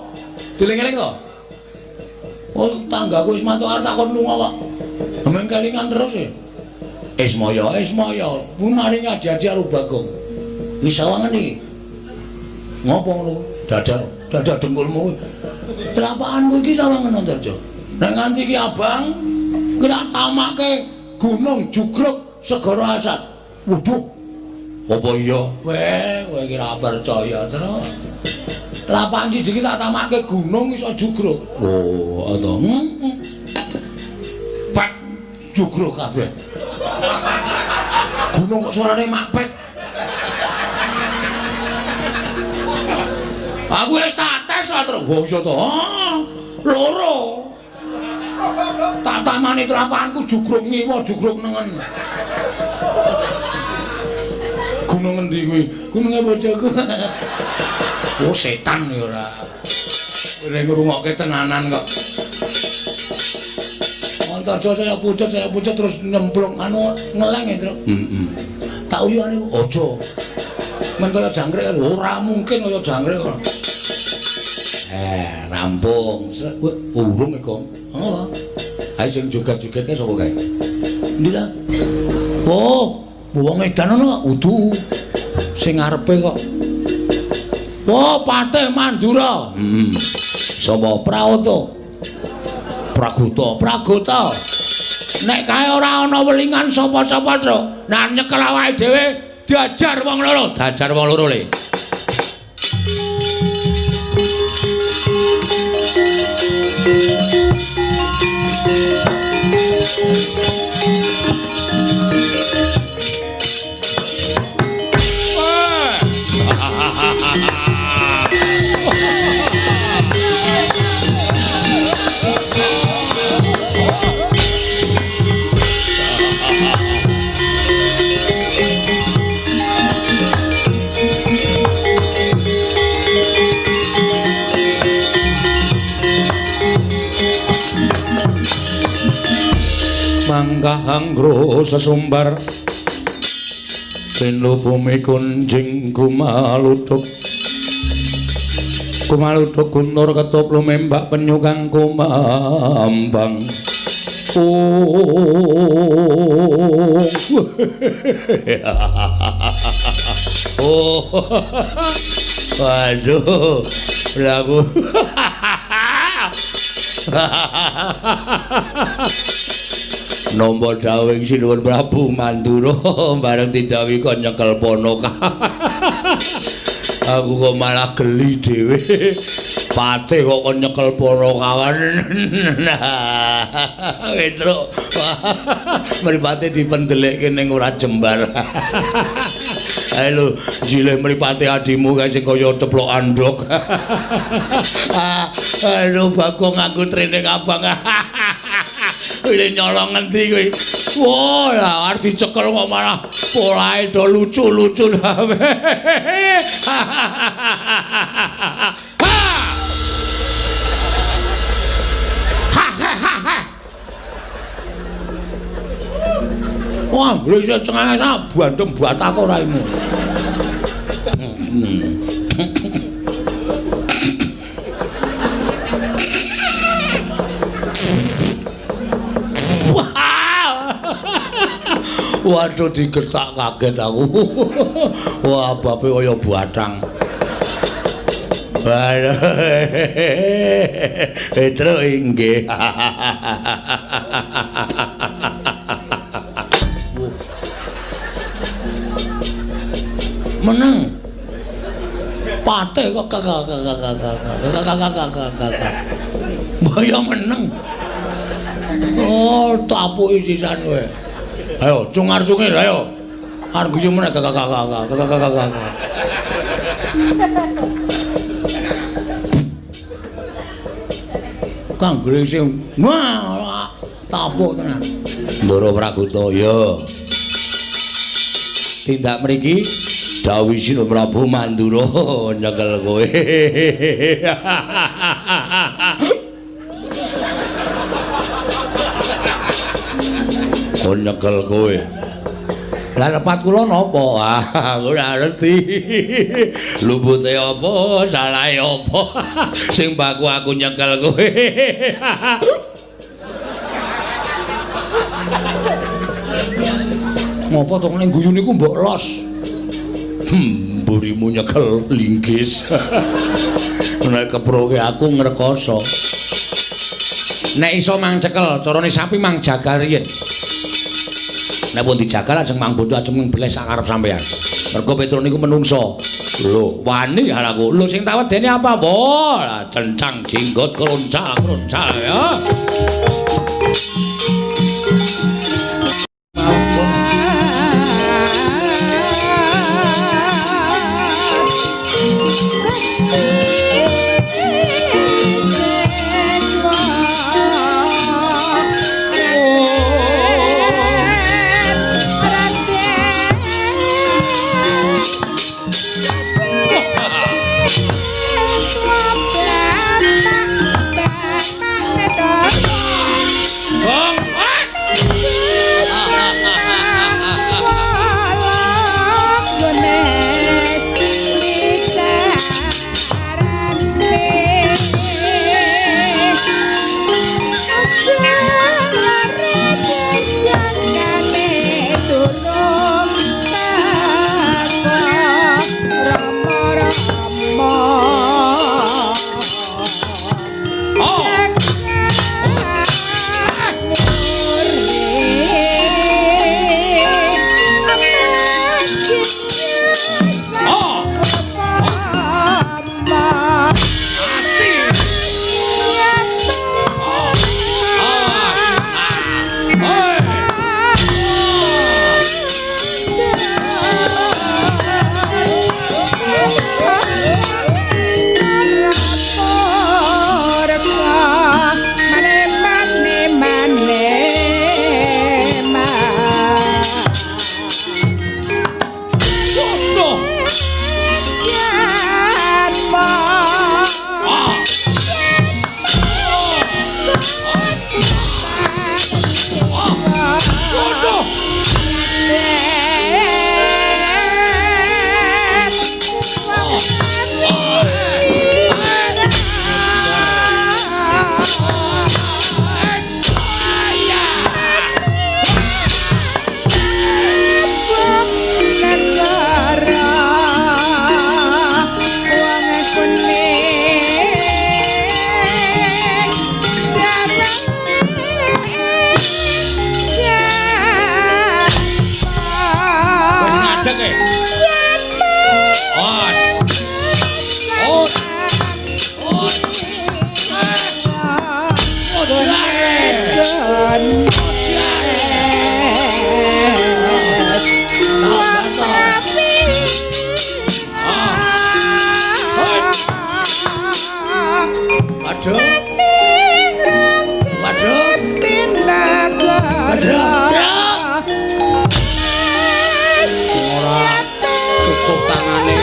S1: Dieling-eling to. Oh, tanggaku Ismanto arep takon lunga kok. Meng kelingan terus e. Ismaya, Ismaya, ku maringi aji-aji karo Bagong. Wis sawangan iki. Ngopo ngono? Dada, dada dengkulmu. Telapakanku iki sawangan Antarja. Nek nganti iki abang, ki tak tamake Gunung Jugruk Segara Asat. Waduh. Apa iya? Weh, kowe iki ora percaya terus. Telapakan siji iki tak tamake gunung iso jugruk. Oh, to. Heeh. Pak jugruk kabeh. Gunung kok suarane makpek. Aku wis tak tes terus. Wah, iso to. Loro. Tak tamani telapakanku jugruk ngiwa, jugruk nengen. Gunung endi kuwi? Gununge bojoku. Oh, setan ya ora. Kowe ngrungokke tenanan kok. Antarja saya pucet terus nyemplung anu ngeleng ya, Truk. Heeh. Tak uyane aja. Men kaya jangkrik ora mungkin kaya jangkrik kok. Rampung. Kowe urung iki, Kong. Ngopo? Ayo sing joget-joget kae sapa kae? Endi ta? Oh, wong edan ana udu. Sing ngarepe kok. Oh, Patih Mandura. Heeh. Sapa? Praoto. Pragota, Pragota. Nek kae ora ana welingan sapa-sapa, Truk. Nek nyekel awake dhewe diajar wong loro, diajar wong loro le. Kang kahangro sesumbar Tenu bumi kunjing kumaluduk kumaluduk guntur ketup lumembak penyu kang kumambang. Oh. Oh. Waduh, lagu. Nampa dawuhing Sinuwun Prabu Mandura bareng didhawuhi kon nyekel ponoka. Aku kok malah geli dhewe. Patih kok kon nyekel ponokawan. Petruk. Mripate dipendelekke ning ora jembar. Ayo lho, jilih mripate adimu kae sing kaya ceplok andhok. Aduh, Bagong nganggo training abang. Wile nyolong ngendi kowe? Wah, lah arep dicekel kok malah polahe do lucu-lucu. Wah, mblese cengenges bandem batako raimu. Waduh, digertak kaget aku. Wah, bape kaya batang. Waduh. Petruk inggih. Meneng. Patih kok kakak. Mbaya meneng. Oh, tapuki sisan kowe. Ayo, cungar-cungir ayo. Arep guyu meneh kakak. Kang Gresing, wah, tapuk tenan. Ndara Praguta, ya. Tindak mriki dawuh Sinuwun Prabu Mandura nyekel kowe. Kon nyekel kowe. Lah lepat kula napa? Ah, aku ora ngerti. Lupute apa, salahe apa? Sing baku aku nyekel kowe. Ngopo to ning guyu niku mbok los? Mburimu nyekel linggis. Nek keproke aku ngrekoso. Nek iso mang cekel, carane sapi mang jagal riyen. Nek pun dijagal ajeng mang bondo ajeng mbleh sak karep sampean. Mergo Petruk niku menungso. Lho, wani aku. Lho sing tak wedeni apa? Wah, cencang jenggot kroncak-kroncak ya. Bang. tangane.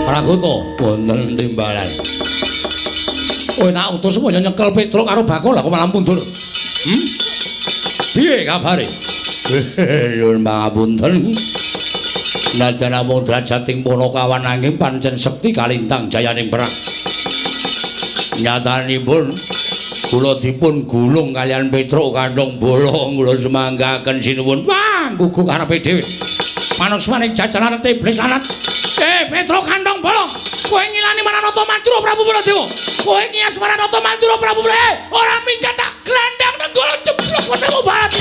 S1: Pragoto wonten timbalan. Kowe tak utus supaya nyekel Petruk karo Bakul, lah kok malah mundur. Piye kabare? Nyuwun pangapunten. Najan namung drajating Panakawan nanging pancen sekti kalintang jayaning perang. Nyatanipun kula dipun gulung kalian Petruk kandhong bolong kula semanggaken sinuwun. Wah, gugu karepe dhewe. Manusmaning jajaran iblis lanat. Petruk kandhong bolong, kowe ngilani Maranata Mandura Prabu Baladewa. Kowe ngias Maranata Mandura Prabu Baladewa. Ora minggat tak glandang nenggala jeblok wetengmu barat.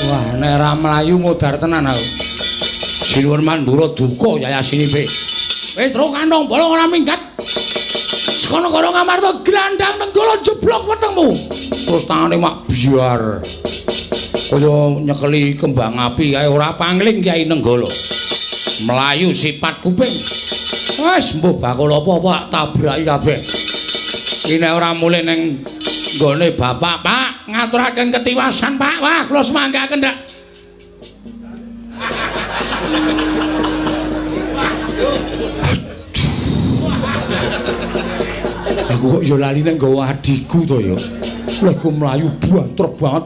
S1: Wah, nek ora mlayu modar tenan aku. Sinuwun Mandura duka yayasinipe. Petruk kandhong bolong ora minggat. Saka negara Ngamarta glandang nenggala jeblok wetengmu. Terus tangane mak biar. Kaya nyekeli kembang api kae ora pangling Kyai Nenggala. Mlayu sipat kuping. Wis mbuh bakul apa-apa tabraki kabeh. Iki nek ora mulih ning nggone bapak, Pak, ngaturaken ketiwasan, Pak. Wah, kula semanggaken, Dak. Aku kok ya lali nek nggawa adhiku to ya. Lha iku mlayu banter banget.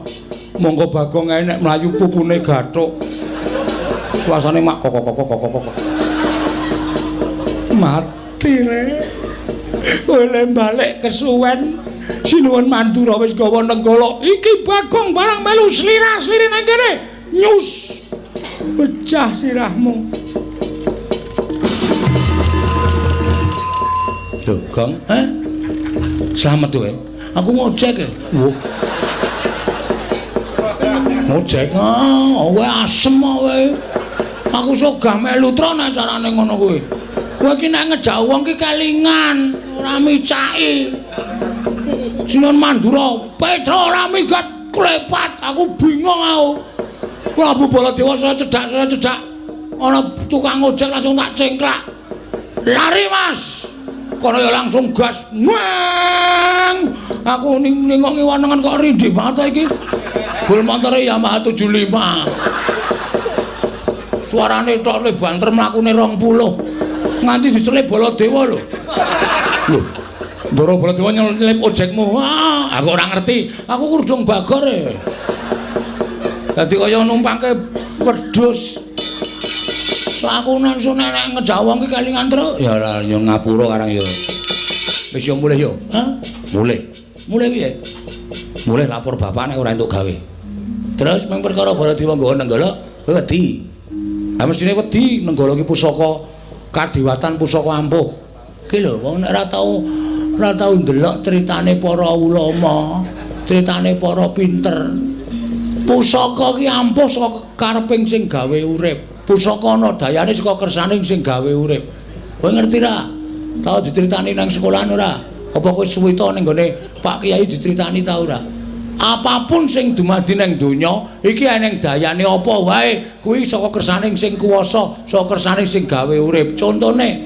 S1: Monggo Bagong ae nek mlayu pupune gathuk. Suasane mak kok kok kok kok kok. Mati le. Kowe le balik kesuwen. Sinuwun Mandura wis gawa nenggala. Iki Bagong barang melu slira-slire nang kene. Nyus. Pecah sirahmu. Lho, Gong, eh? Slamet kowe. Aku ngojek e. Wah. Ngojek. Ah, kowe asem kowe. Aku sogah melu tron acarane ngono kuwi. Kowe iki nek ngejak wong ki kelingan, ora micaki. Sinuwun Mandura, Petruk ora minggat klepat, aku bingung aku. Prabu Baladewa saya cedhak, saya cedhak. Ana tukang ojek langsung tak cengklak. Lari, Mas. Kono ya langsung gas. Weng. Aku ningok ngiwanengan kok rindih banget iki. Bul montore Yamaha 75. Suarane tok le banter mlakune 20. Nganti diselip Baladewa lho. Lho. Ndoro Baladewa nyelip ojekmu. Ah, aku ora ngerti. Aku kurdung bagor e. Dadi kaya numpangke wedhus. Lakunan sun nek ngejak wong ki kelingan truk. Ya ora ya ngapura karang ya. Wis yo mulih yo. Hah? Mulih. Mulih piye? Mulih lapor bapak nek ora entuk gawe. Terus mung perkara Baladewa nggawa nenggala, kowe wedi. Ha mestine wedi, nenggala ki pusaka kadewatan, pusaka ampuh. Ki lho wong nek ora tau Ora tau ndelok critane para ulama, critane para pinter. Pusaka ki ampuh saka kareping sing gawe urip. Pusaka ana dayane saka kersane sing gawe urip. Kowe ngerti ra? Tau diceritani nang sekolahan ora? Apa kowe suwita ning gone Pak Kiai diceritani ta ora? Apapun sing dumadi nang donya iki eneng dayane apa wae kuwi saka kersane sing kuwasa, saka kersane sing gawe urip. Contone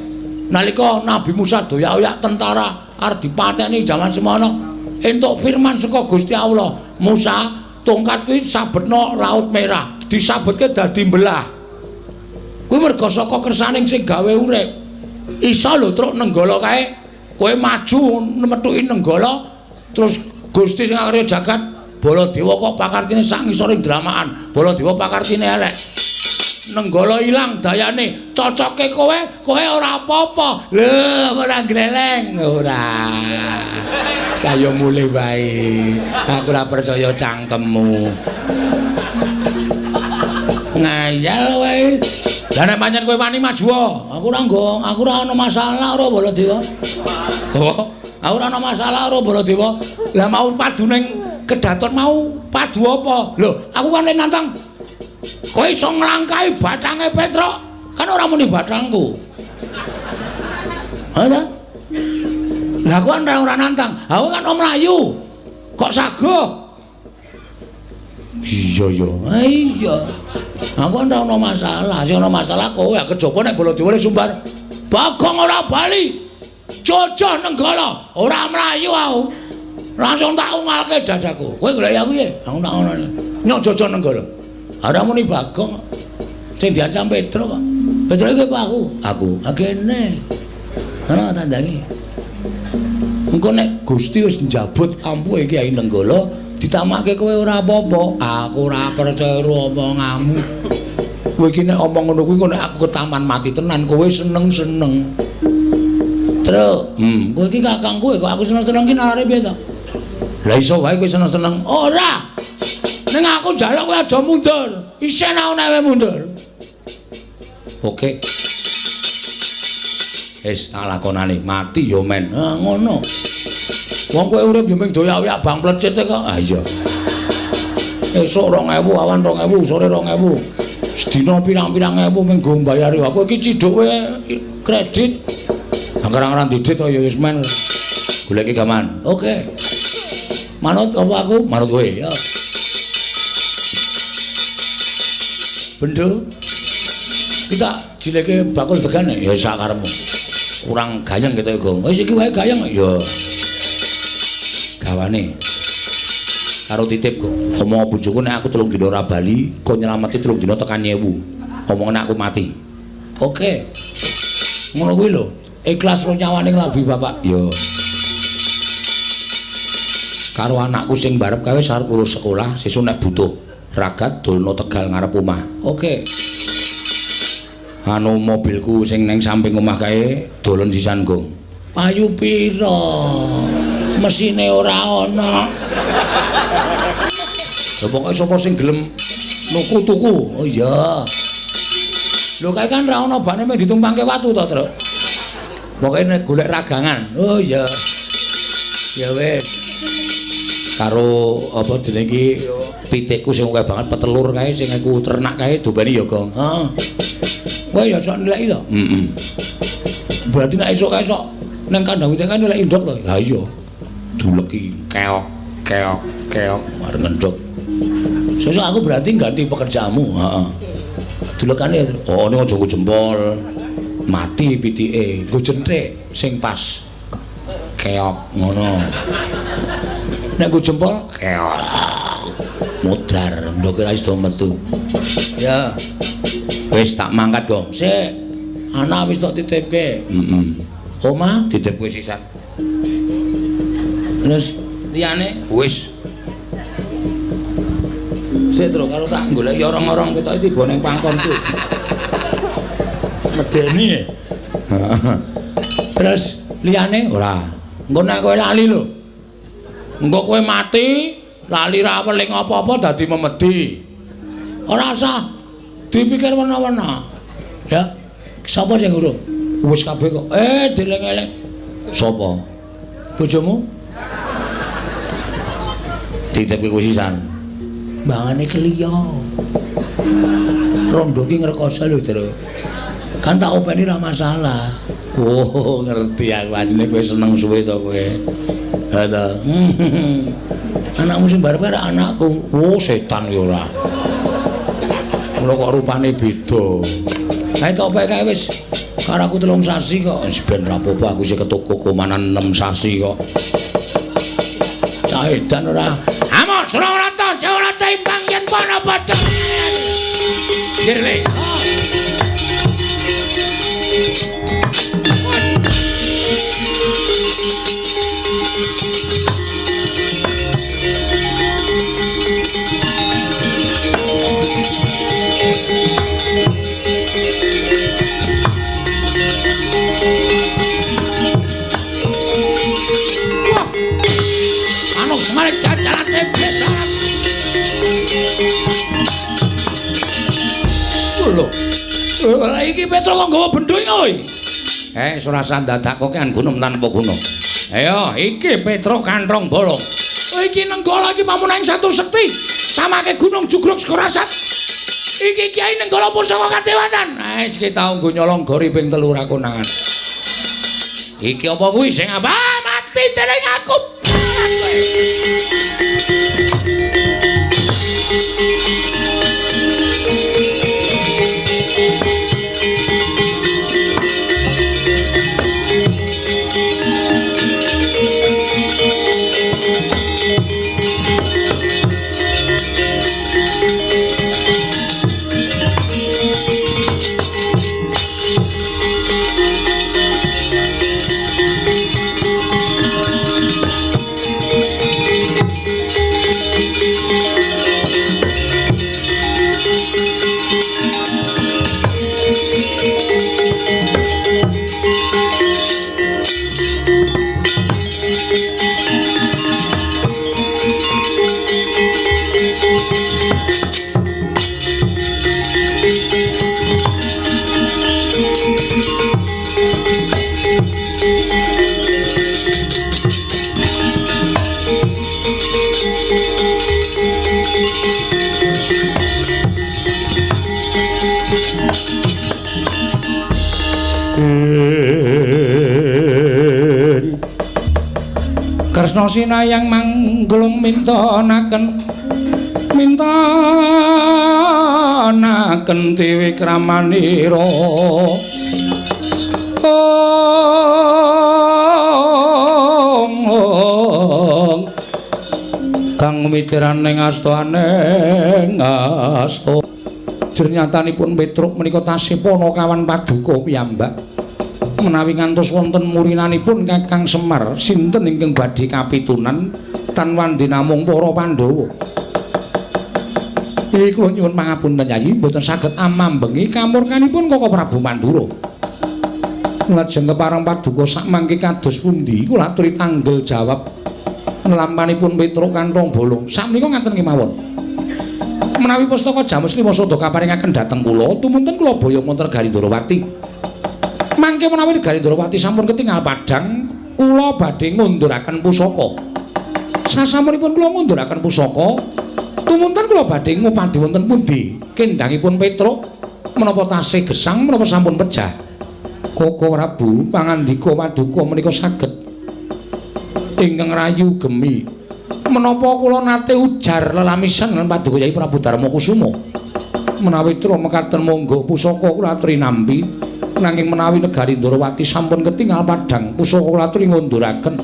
S1: nalika Nabi Musa doyak-oyak tentara arep dipateni jaman semono, entuk firman saka Gusti Allah, Musa, tongkat kuwi sabetno Laut Merah, disabetke dadi mbelah. Kuwi merga saka kersane sing gawe urip. Iso lho truk Nenggala kae, kowe maju methuki Nenggala, terus Gusti sing akarya jagat Baladewa kok pakartine sak ngisoring dramakan, Baladewa pakartine elek. Nenggala ilang dayane, cocoke kowe, kowe ora apa-apa. Lho, ora gleleng, ora. Saya mulih wae. Aku ora percaya cangkemmu. Ngayal wae. Lah nek pancen kowe wani maju, aku ora nggo, aku ora ana masalah karo Baladewa. Oh, aku ora ana masalah karo Baladewa. Lah mau padu ning kedaton mau padu apa? Lho, aku kan nantang. Kowe iso nglangkahi bathange Petruk, kan ora muni bathangku. Ha ta? Lah aku kan ora nantang. Aku kan om mlayu. Kok saguh? Iya ya. Ha iya. Aku kan ora ana masalah. Sing ana masalah kowe kejaba nek Baladewa le sumbar. Bagong ora bali. Jojoh Nenggala, ora mlayu aku. Langsung tak ungalke dadaku. Kowe golek aku piye? Aku tak ngono. Nyok Jojoh Nenggala. Ora muni Bagong. Sing diancam Petruk kok. Petruk iki apa aku? Aku. Ha kene. Ana tandangi. Engko nek Gusti wis njabut ampuhe Kyai Nenggala, ditamake kowe ora apa-apa. Aku ora percaya karo omonganmu. Kowe iki nek omong ngono kuwi nek aku ketaman mati tenan, kowe seneng-seneng. Truk, kowe iki kakangku kok aku seneng-seneng ki nalare piye to? Lah iso wae kowe seneng-seneng. Ora. Ning aku njaluk kowe aja mundur. Isin aku nek kowe mundur. Oke. Wis tak lakonane, mati ya men. Ha ngono. Wong kowe urip ya mung doyak-oyak bang plecit kok. Ha iya. Esuk 2000, awan 2000, sore 2000. Sedina pirang-pirang ewu mung nggo mbayari. Aku iki ciduk kowe kredit. Anggar-anggaran didit kok ya wis men. Goleki gaman. Oke. Manut apa aku? Manut kowe. Ya. Bendo. Kita jileke bakul degan ya sak karepmu. Kurang gayeng gitu ya, Gong. Wis iki wae gayeng ya. Gawane. Karo titip, Gong. Omong bojoku nek aku 3 dina ora bali, kon nyelameti 3 dina tekan 1000. Omongane aku mati. Oke. Ngono kuwi lho. Ikhlas ro nyawane nglabuhi bapak. Ya. Karo anakku sing barep kae wis arep lulus sekolah, sesuk nek butuh ragat dolno Tegal ngarep omah. Oke. Anu mobilku sing neng samping omah kae dolen sisan, Gong. Payu pira? Mesine ora ana. Lha pokoke sapa sing gelem nuku tuku. Oh iya. Lho kae kan ora ana bane mung ditumpangke watu to, Truk. Pokoke nek golek ragangan. Oh iya. Ya wis. Karo apa jenenge iki pitikku sing akeh banget petelur kae sing aku ternak kae dobani ya, Gong. Heeh. Kowe ya sok nilai to? Heeh. Berarti nek esuk kae sok nang kandang pitik kae nilai ndok to? Ha iya. Duleki keok keok keok arep ngendhok. Sesuk aku berarti ganti pekerjaanmu. Heeh. Dulekane ya. Oh, ning aja nggo jempol. Mati pitike, nggo jenthik sing pas. Keok ngono. Nek nggo jempol keok. Modar, ndoke ra iso metu. Ya. Wis tak mangkat, Gong. Sik. Anak wis tak titipke. Heeh. Omah titipke sisan. Terus liyane wis. Sik, Truk, karo tak goleki orong-orong ketoke tiba ning pangkonku. Medeni. Terus liyane ora. Engko nek kowe lali lho. Engko kowe mati, lali ra weling apa-apa dadi memedi. Ora usah dipikir wena-wena. Ya. Sapa sing urung? Wis kabeh kok. Dieling-eling. Sapa?
S2: Bojomu? Dititipke kowe sisan. Mbangane keliya. Rondo ki ngrekoso lho, Tru. Kan tak openi ra masalah. Oh, ngerti aku asline kowe seneng suwe to kowe. Ha ta. Anakmu sing barep ora anakku. Oh, setan ya ora. Mula kok rupane beda. Kae tok opek kae wis karo aku 3 sasi kok. Wis ben ra apa-apa aku sing ketoko komanan 6 sasi kok. Cah edan ora. Amok Surawarata, Jawarata imbang yen pana padha. Jirle. Wah. Manuk semare cacalan iblis. Lho. Lah iki Petro kok nggawa bendho iki kowe? Ora usah dadak kokean gunung tanpa guna. Ayo, iki Petro kanthong bolong. Iki Nenggala iki pamunaing satu sekti. Samake gunung jugruk sekorasat. Iki Kyai Nenggala pusaka kadewanan. Wis iki tau nggo nyolong gori ping 3 ora konangan. Iki apa kuwi sing apa? Mati dening aku. Kresna sinayang mangglung mintonaken mintonaken dewi kramanira. Ong kang mitiran ing astane asta. Jernyatanipun Petruk menika tasih panakawan paduka piyambak. Menawi ngantos wonten murinanipun Kakang Semar sinten ingkang badhe kapitunan tan wandi namung para Pandhawa. Iki kula nyuwun pangapunten Yayi mboten saged amambengi kamurkanipun Koko Prabu Mandura. Lajeng kepareng paduka sakmangke kados pundi kula aturi tanggel jawab lampanipun Petruk kanthong bolong. Sakmenika ngaten kemawon. Menawi pustaka Jamus Lima Sada kaparingaken dhateng kula tumunten kula boyong wonten Negari Ndorowati. Mangke menawi Negari Ndorowati sampun ketingal padhang, kula badhe ngunduraken pusaka. Sasampunipun kula ngunduraken pusaka, tumunten kula badhe ngupadi wonten pundi kendhangipun Petruk menapa tasih gesang menapa sampun pejah. Koko Prabu pangandika paduka menika saged ingkang rayu gemi. Menapa kula nate ujar lelamisan lan paduka Yai Prabu Darma Kusuma. Menawi tra mekaten monggo pusaka kula aturi nampi. Nanging menawi Negari Ndorowati sampun ketingal padhang pusaka kula aturi ngunduraken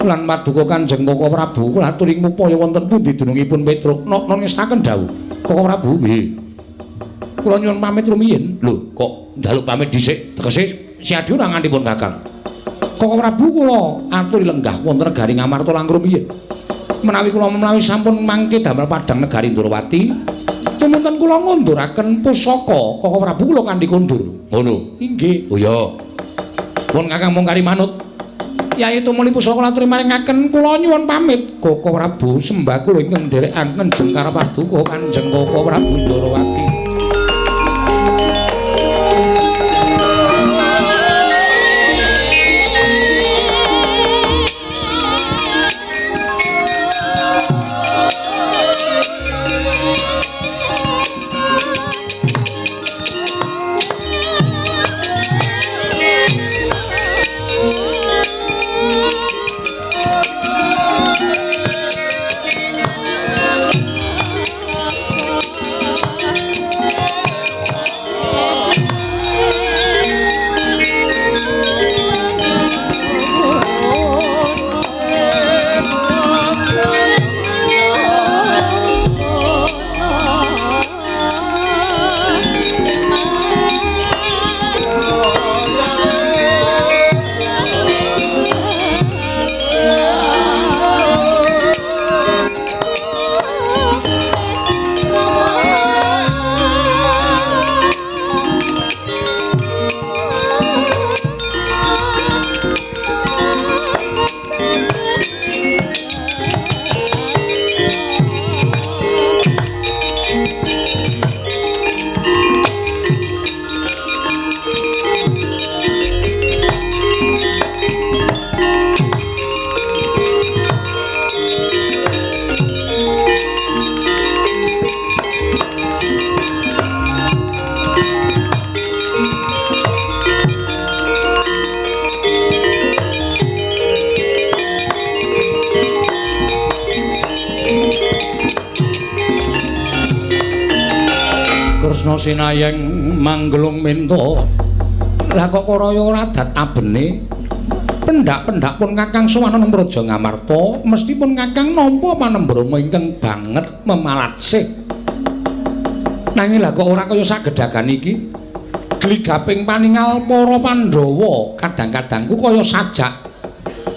S2: lan paduka Kanjeng Koko Prabu kula aturi ngupaya wonten pundi dunungipun Petruk. Nok ngestaken dawuh Koko Prabu nggih. Kula nyuwun pamit rumiyin. Lho kok njaluk pamit dhisik tegese siadi ora ngantipun Kakang. Koko Prabu kula aturi lenggah wonten Negari Ngamarta langkung rumiyin. Menawi kula menawi sampun mangke damel padhang Negari Ndorowati tumunten kula ngunduraken pusaka Koko Prabu kula kanthi kondur. Ngono. Inggih. Oh iya. Pun Kakang mung kari manut. Yai tumuli pusaka kula aturi maringaken kula nyuwun pamit. Koko Prabu sembah kula ingkang nderekaken jengkar paduka Kanjeng Koko Prabu Ndorowati.
S1: Kresna sinayeng manggelung minta. Lah kok karaya ora dat abene? Pendak-pendak pun Kakang sowan nang Praja Ngamarta, mesti pun Kakang nampa panembrama ingkang banget memalatsih. Nanging lah kok ora kaya sagedhagan iki. Gligaping paningal para Pandhawa kadang-kadangku kaya sajak.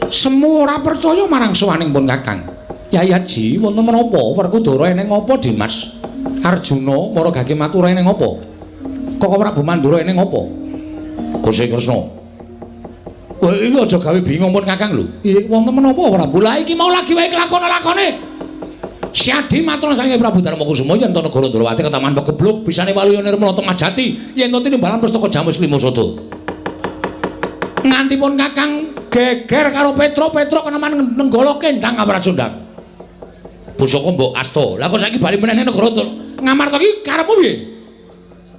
S1: Semu ora percaya marang sowaning pun Kakang. Yai Haji, wonten menapa? Werkudara eneng apa, Dimas? Arjuna mara gage matur eneng apa? Koko Prabu Mandura eneng apa? Gusti Kresna. Kowe iki aja gawe bingung pun Kakang lho. Iya, wonten menapa Prabu? Lah iki mau lagi wae kelakon-lakone. Siadi matur saking Prabu Darmakusuma yen to negara Ndrawati ketaman pegebluk bisane waluya nirmala Temajati yen to tinimbalan pustaka Jamus Lima Sada. Nganti pun Kakang geger karo Petro, Petro keneman nenggala kendang Amrajondang. Pusaka mbok asta. Lah kok saiki bali meneh negara Ngamarta iki karepmu piye?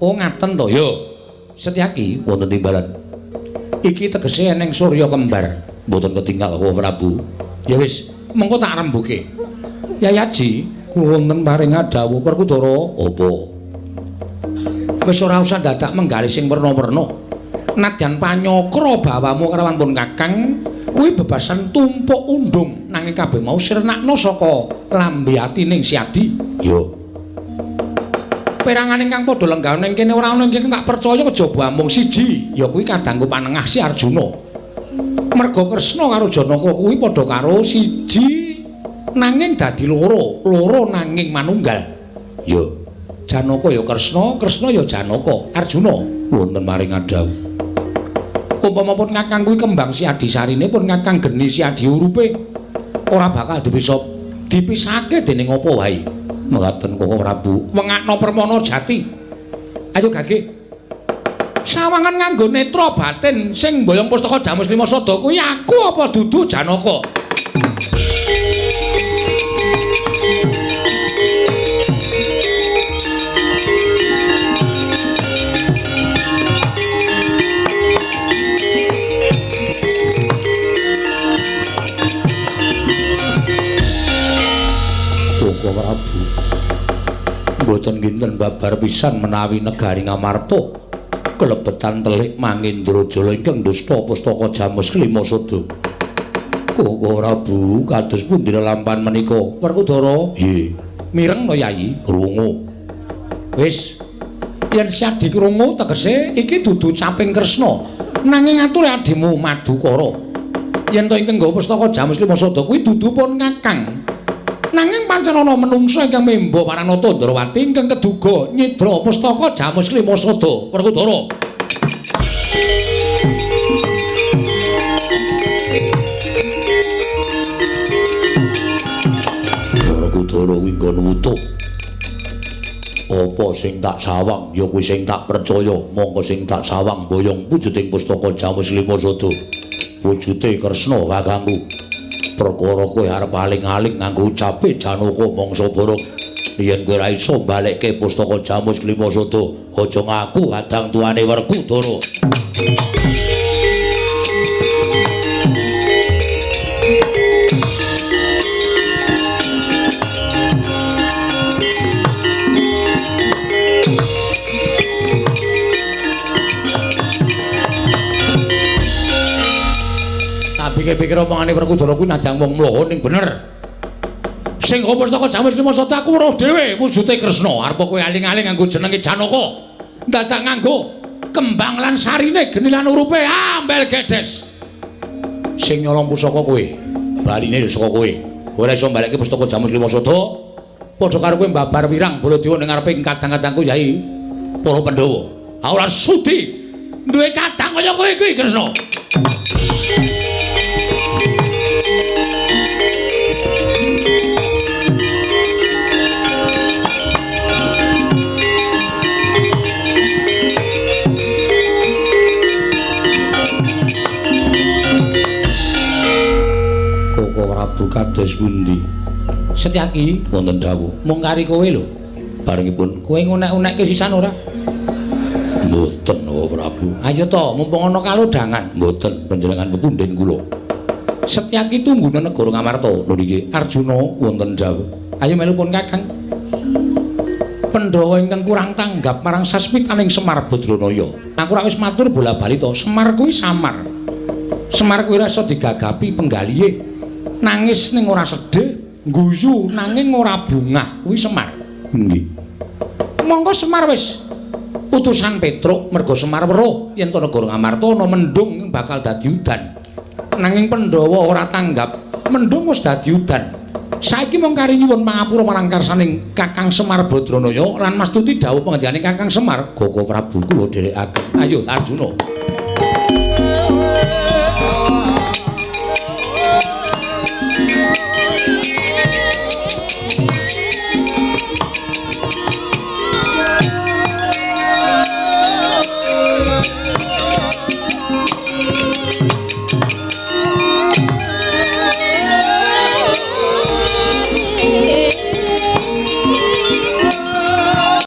S1: Oh ngaten to ya. Setyaki wonten timbalan. Iki tegese eneng surya kembar. Mboten ketinggal kok Prabu. Ya wis, mengko tak rembuke. Yai Haji, wonten paring dawuh Werkudara. Apa? Wis ora usah dadak menggalih sing werna-werna. Nadyan panyakra bawamu karawan pun Kakang kuwi bebasan tumpuk undung nanging kabeh mau sirnakno saka lambe atining Siadi. Yo. Perangan ingkang padha lenggah ning kene ora ana ingkang tak percaya kejaba amung siji, ya kuwi kadangku panengah si Arjuna. Merga Kresna karo Janaka kuwi padha karo siji nanging dadi loro, loro nanging manunggal. Yo. Janaka ya Kresna, Kresna ya Janaka. Arjuna wonten maring dawuh. Umpama pun Kakang kuwi kembang Siadi sarine pun Kakang geni Siadi urupe ora bakal dipisa dipisake dening apa wae. Mekaten Koko Prabu, wengakno permana jati. Ayo gage. Sawangan nganggo netra batin sing mboyong pustaka Jamus Lima Sada kuwi aku apa dudu Janaka? Koko Prabu, mboten kinten babar pisan menawi negari Ngamarta kelebetan telik Mangendrajala ingkang dusta pustaka Jamus Kelima Sada. Koko Prabu, kados pundi lelampahan menika? Werkudara, nggih. Mireng to Yayi? Krungu. Wis, yen Siadi krungu tegese iki dudu caping Kresna, nanging ature adimu Madukara. Yen to ingkang nggawa pustaka Jamus Kelima Sada kuwi dudu pun Kakang. Nanging pancen ana menungsa ingkang memba Paranata Ndrawati ingkang keduga nyidra pustaka Jamus Kelima Sada. Werkudara. Werkudara kuwi nggon wutuh. Apa sing tak sawang ya kuwi sing tak percaya, mongko sing tak sawang boyong wujuding pustaka Jamus Kelima Sada. Wujude Kresna kakangku. Perkara kowe arep aling-aling nganggo ucape Janaka mangsa bareng yen kowe ora iso balekke pustaka Jamus Kelima Sada, aja ngaku kadang tuane Werkudara. Pikir-pikir omongane Werkudara kuwi nadang wong mloho ning bener. Sing pustaka Jamus Lima Sada aku weruh dhewe wujude Kresna. Arep kowe aling-aling nganggo jenenge Janaka. Dadak nganggo kembang lan sarine geni lan urupe ambel gedes. Sing nyolong pusaka kowe, baline ya saka kowe. Kowe ora iso balekke pustaka Jamus Lima Sada. Padha karo kowe mbabar wirang Baladewa ning ngarepe kadang-kadangku Yai para Pandhawa. Aku ora sudi duwe kadang kaya kowe kuwi Kresna. Koko Prabu kados pundi? Setyaki wonten dawuh. Mung kari kowe lho. Barengipun kowe ngunek-unekke sisan ora? Mboten, oh Prabu. Ayo to, mumpung ana kalodhangan. Mboten, panjenengan pepunden kula. Setyaki tunggune negara Ngamarta. Lho niki Arjuna wonten dawuh. Ayo melu pun Kakang. Pandhawa ingkang kurang tanggap marang sasmitaning Semar Badranaya. Aku ora wis matur bola-bali to, Semar kuwi samar. Semar kuwi ora iso digagapi penggalihe. Nangis ning ora sedih, guyu nanging ora bungah, kuwi Semar.
S2: Nggih.
S1: Monggo Semar wis utusan Petruk merga Semar weruh yen to negara Ngamarta ana mendung bakal dadi udan. Nanging Pandhawa ora tanggap, mendung wis dadi udan. Saiki mung kari nyuwun pangapura marang karsaning Kakang Semar Badranaya lan mastuti dawuh pangendikane Kakang Semar, Goko Prabu kula dherekaken. Ayo Arjuna.